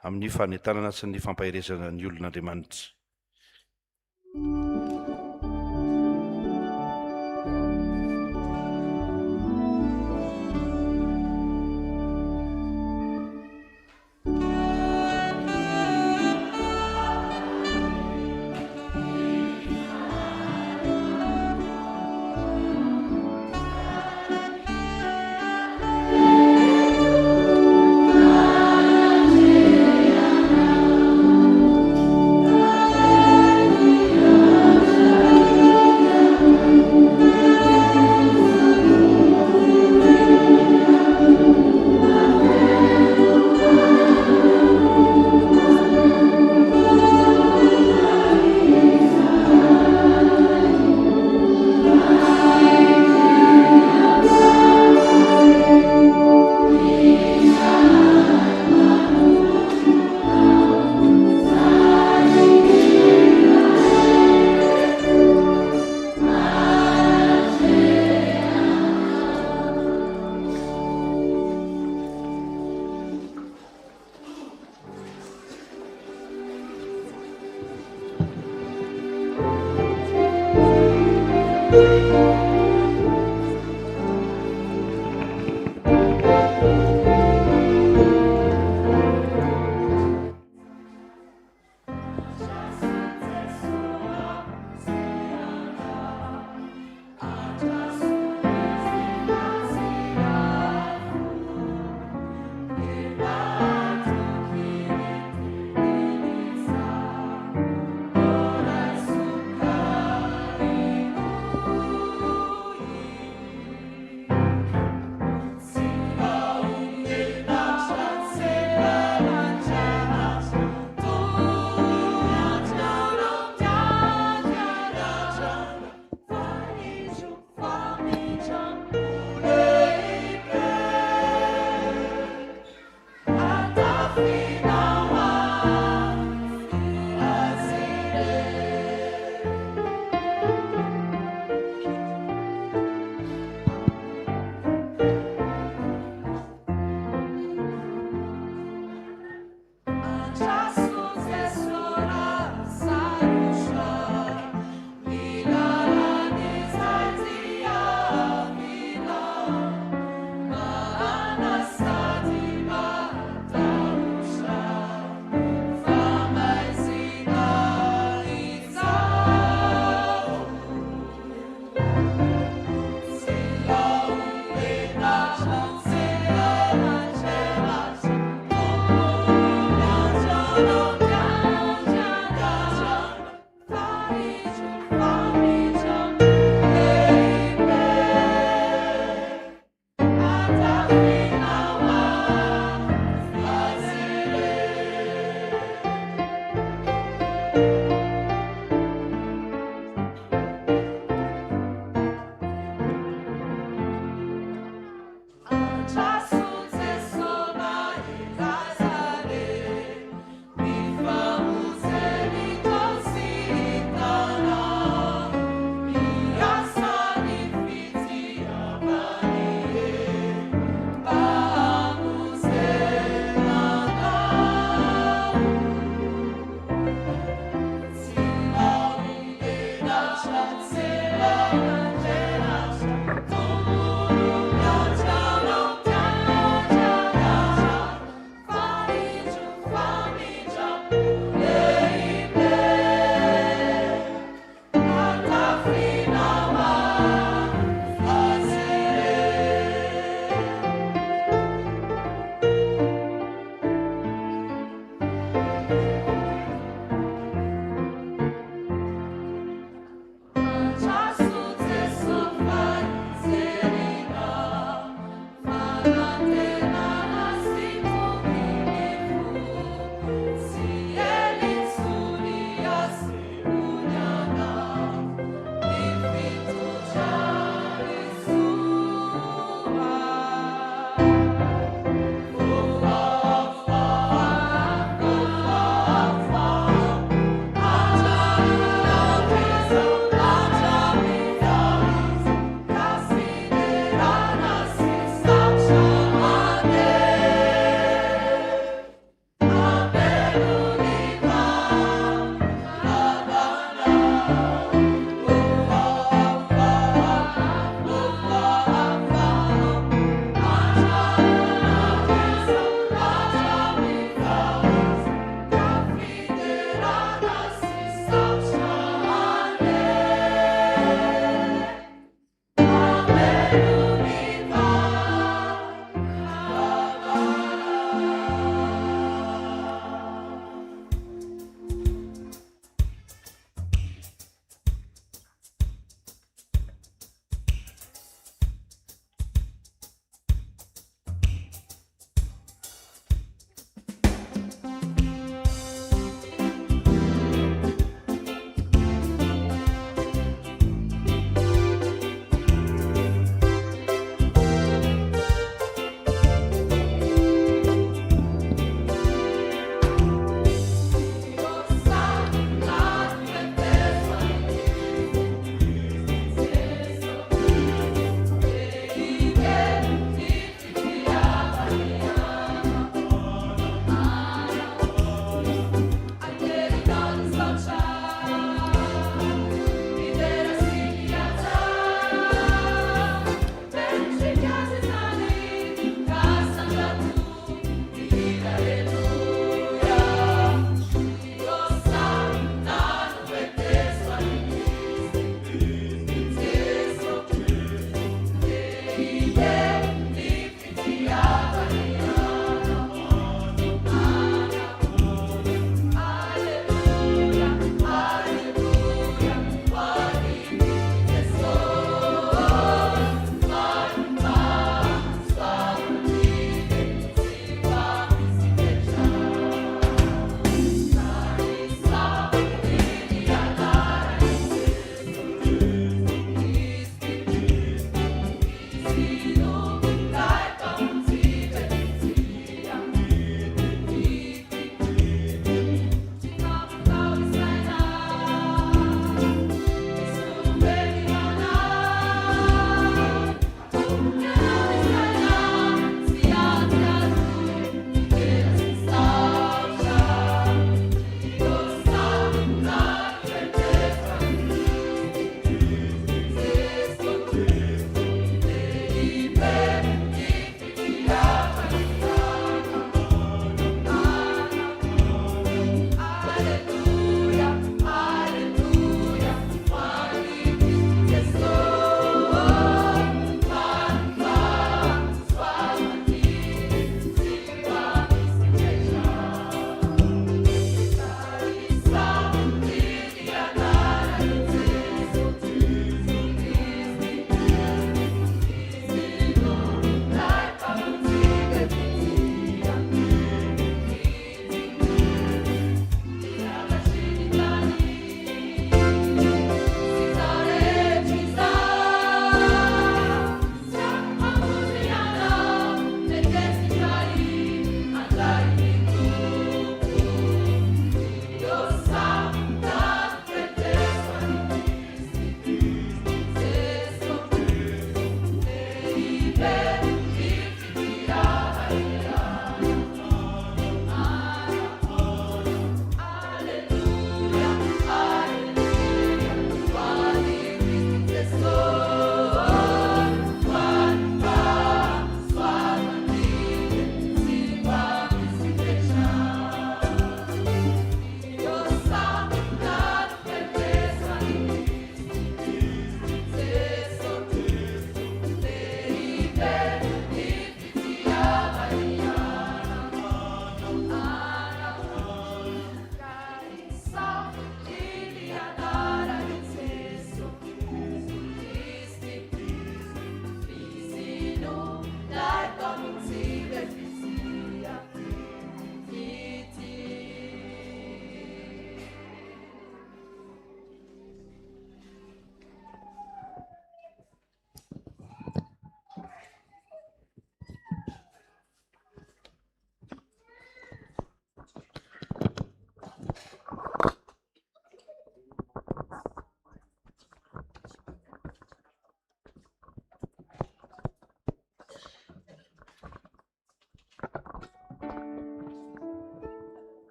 amin'ny fanentanana sy ny fampaherezana ny olon'Andriamanitra.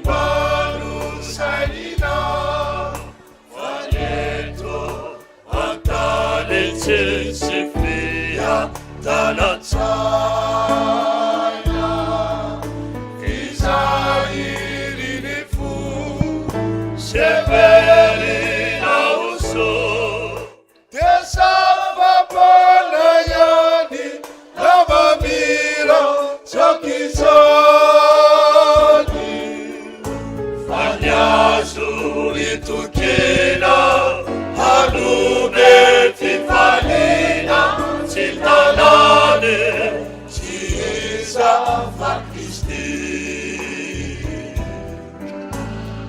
mba nosainina fa ny eto an-tany tsisy fiadanan-tsaina. Izay irin'ny fo sy heverina ho soa dia zava-poana ihany na mamiratra aok'izany. Fa ny azo itokiana hanome fifaliana tsy talany tsy iza fa Kristy.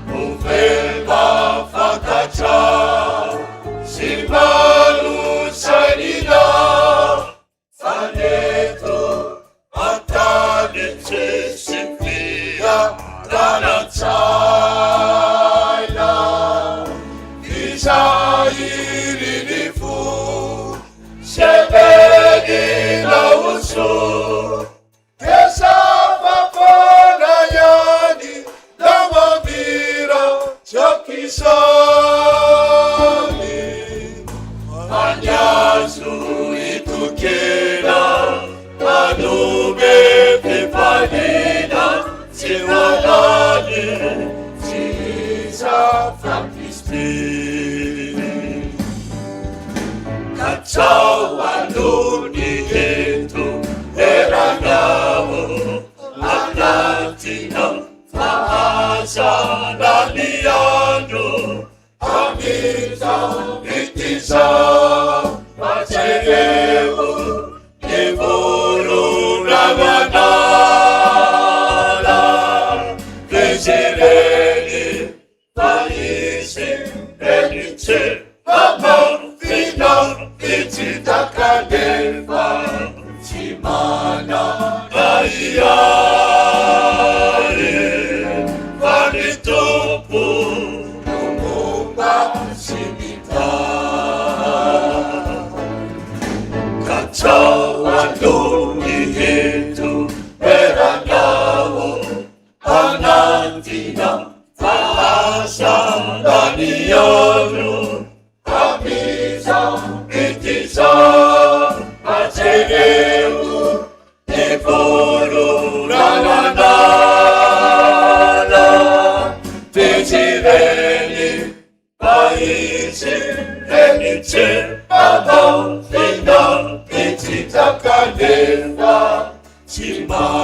Ho velom-pafantatra sy mba nosainina fa ny eto an-tany tsisy fiadanan-tsaina. Izay irin'ny fo sy heverina ho soa dia zava-poana ihany na mamiratra aok'izany. Fa ny azo itokiana hanome fifaliana tsy halany tsy iza fa Kristy. Katsao aloha ny eto eranao anatinao fa aza lany andro amin'izao ity zao fa jereo ny vorona manala izy ireny fa izy ireny tsy mamafy na mitsita kanefa tsy manana ahiahy fa ny Tompo no momba sy mitahy. Katsao aloha ny eto eranao anatina fa aza lany andro amin'izao ity zao fa jereo ny vorona manala izy ireny fa izy ireny tsy mamafy na mitsita kanefa tsy manana.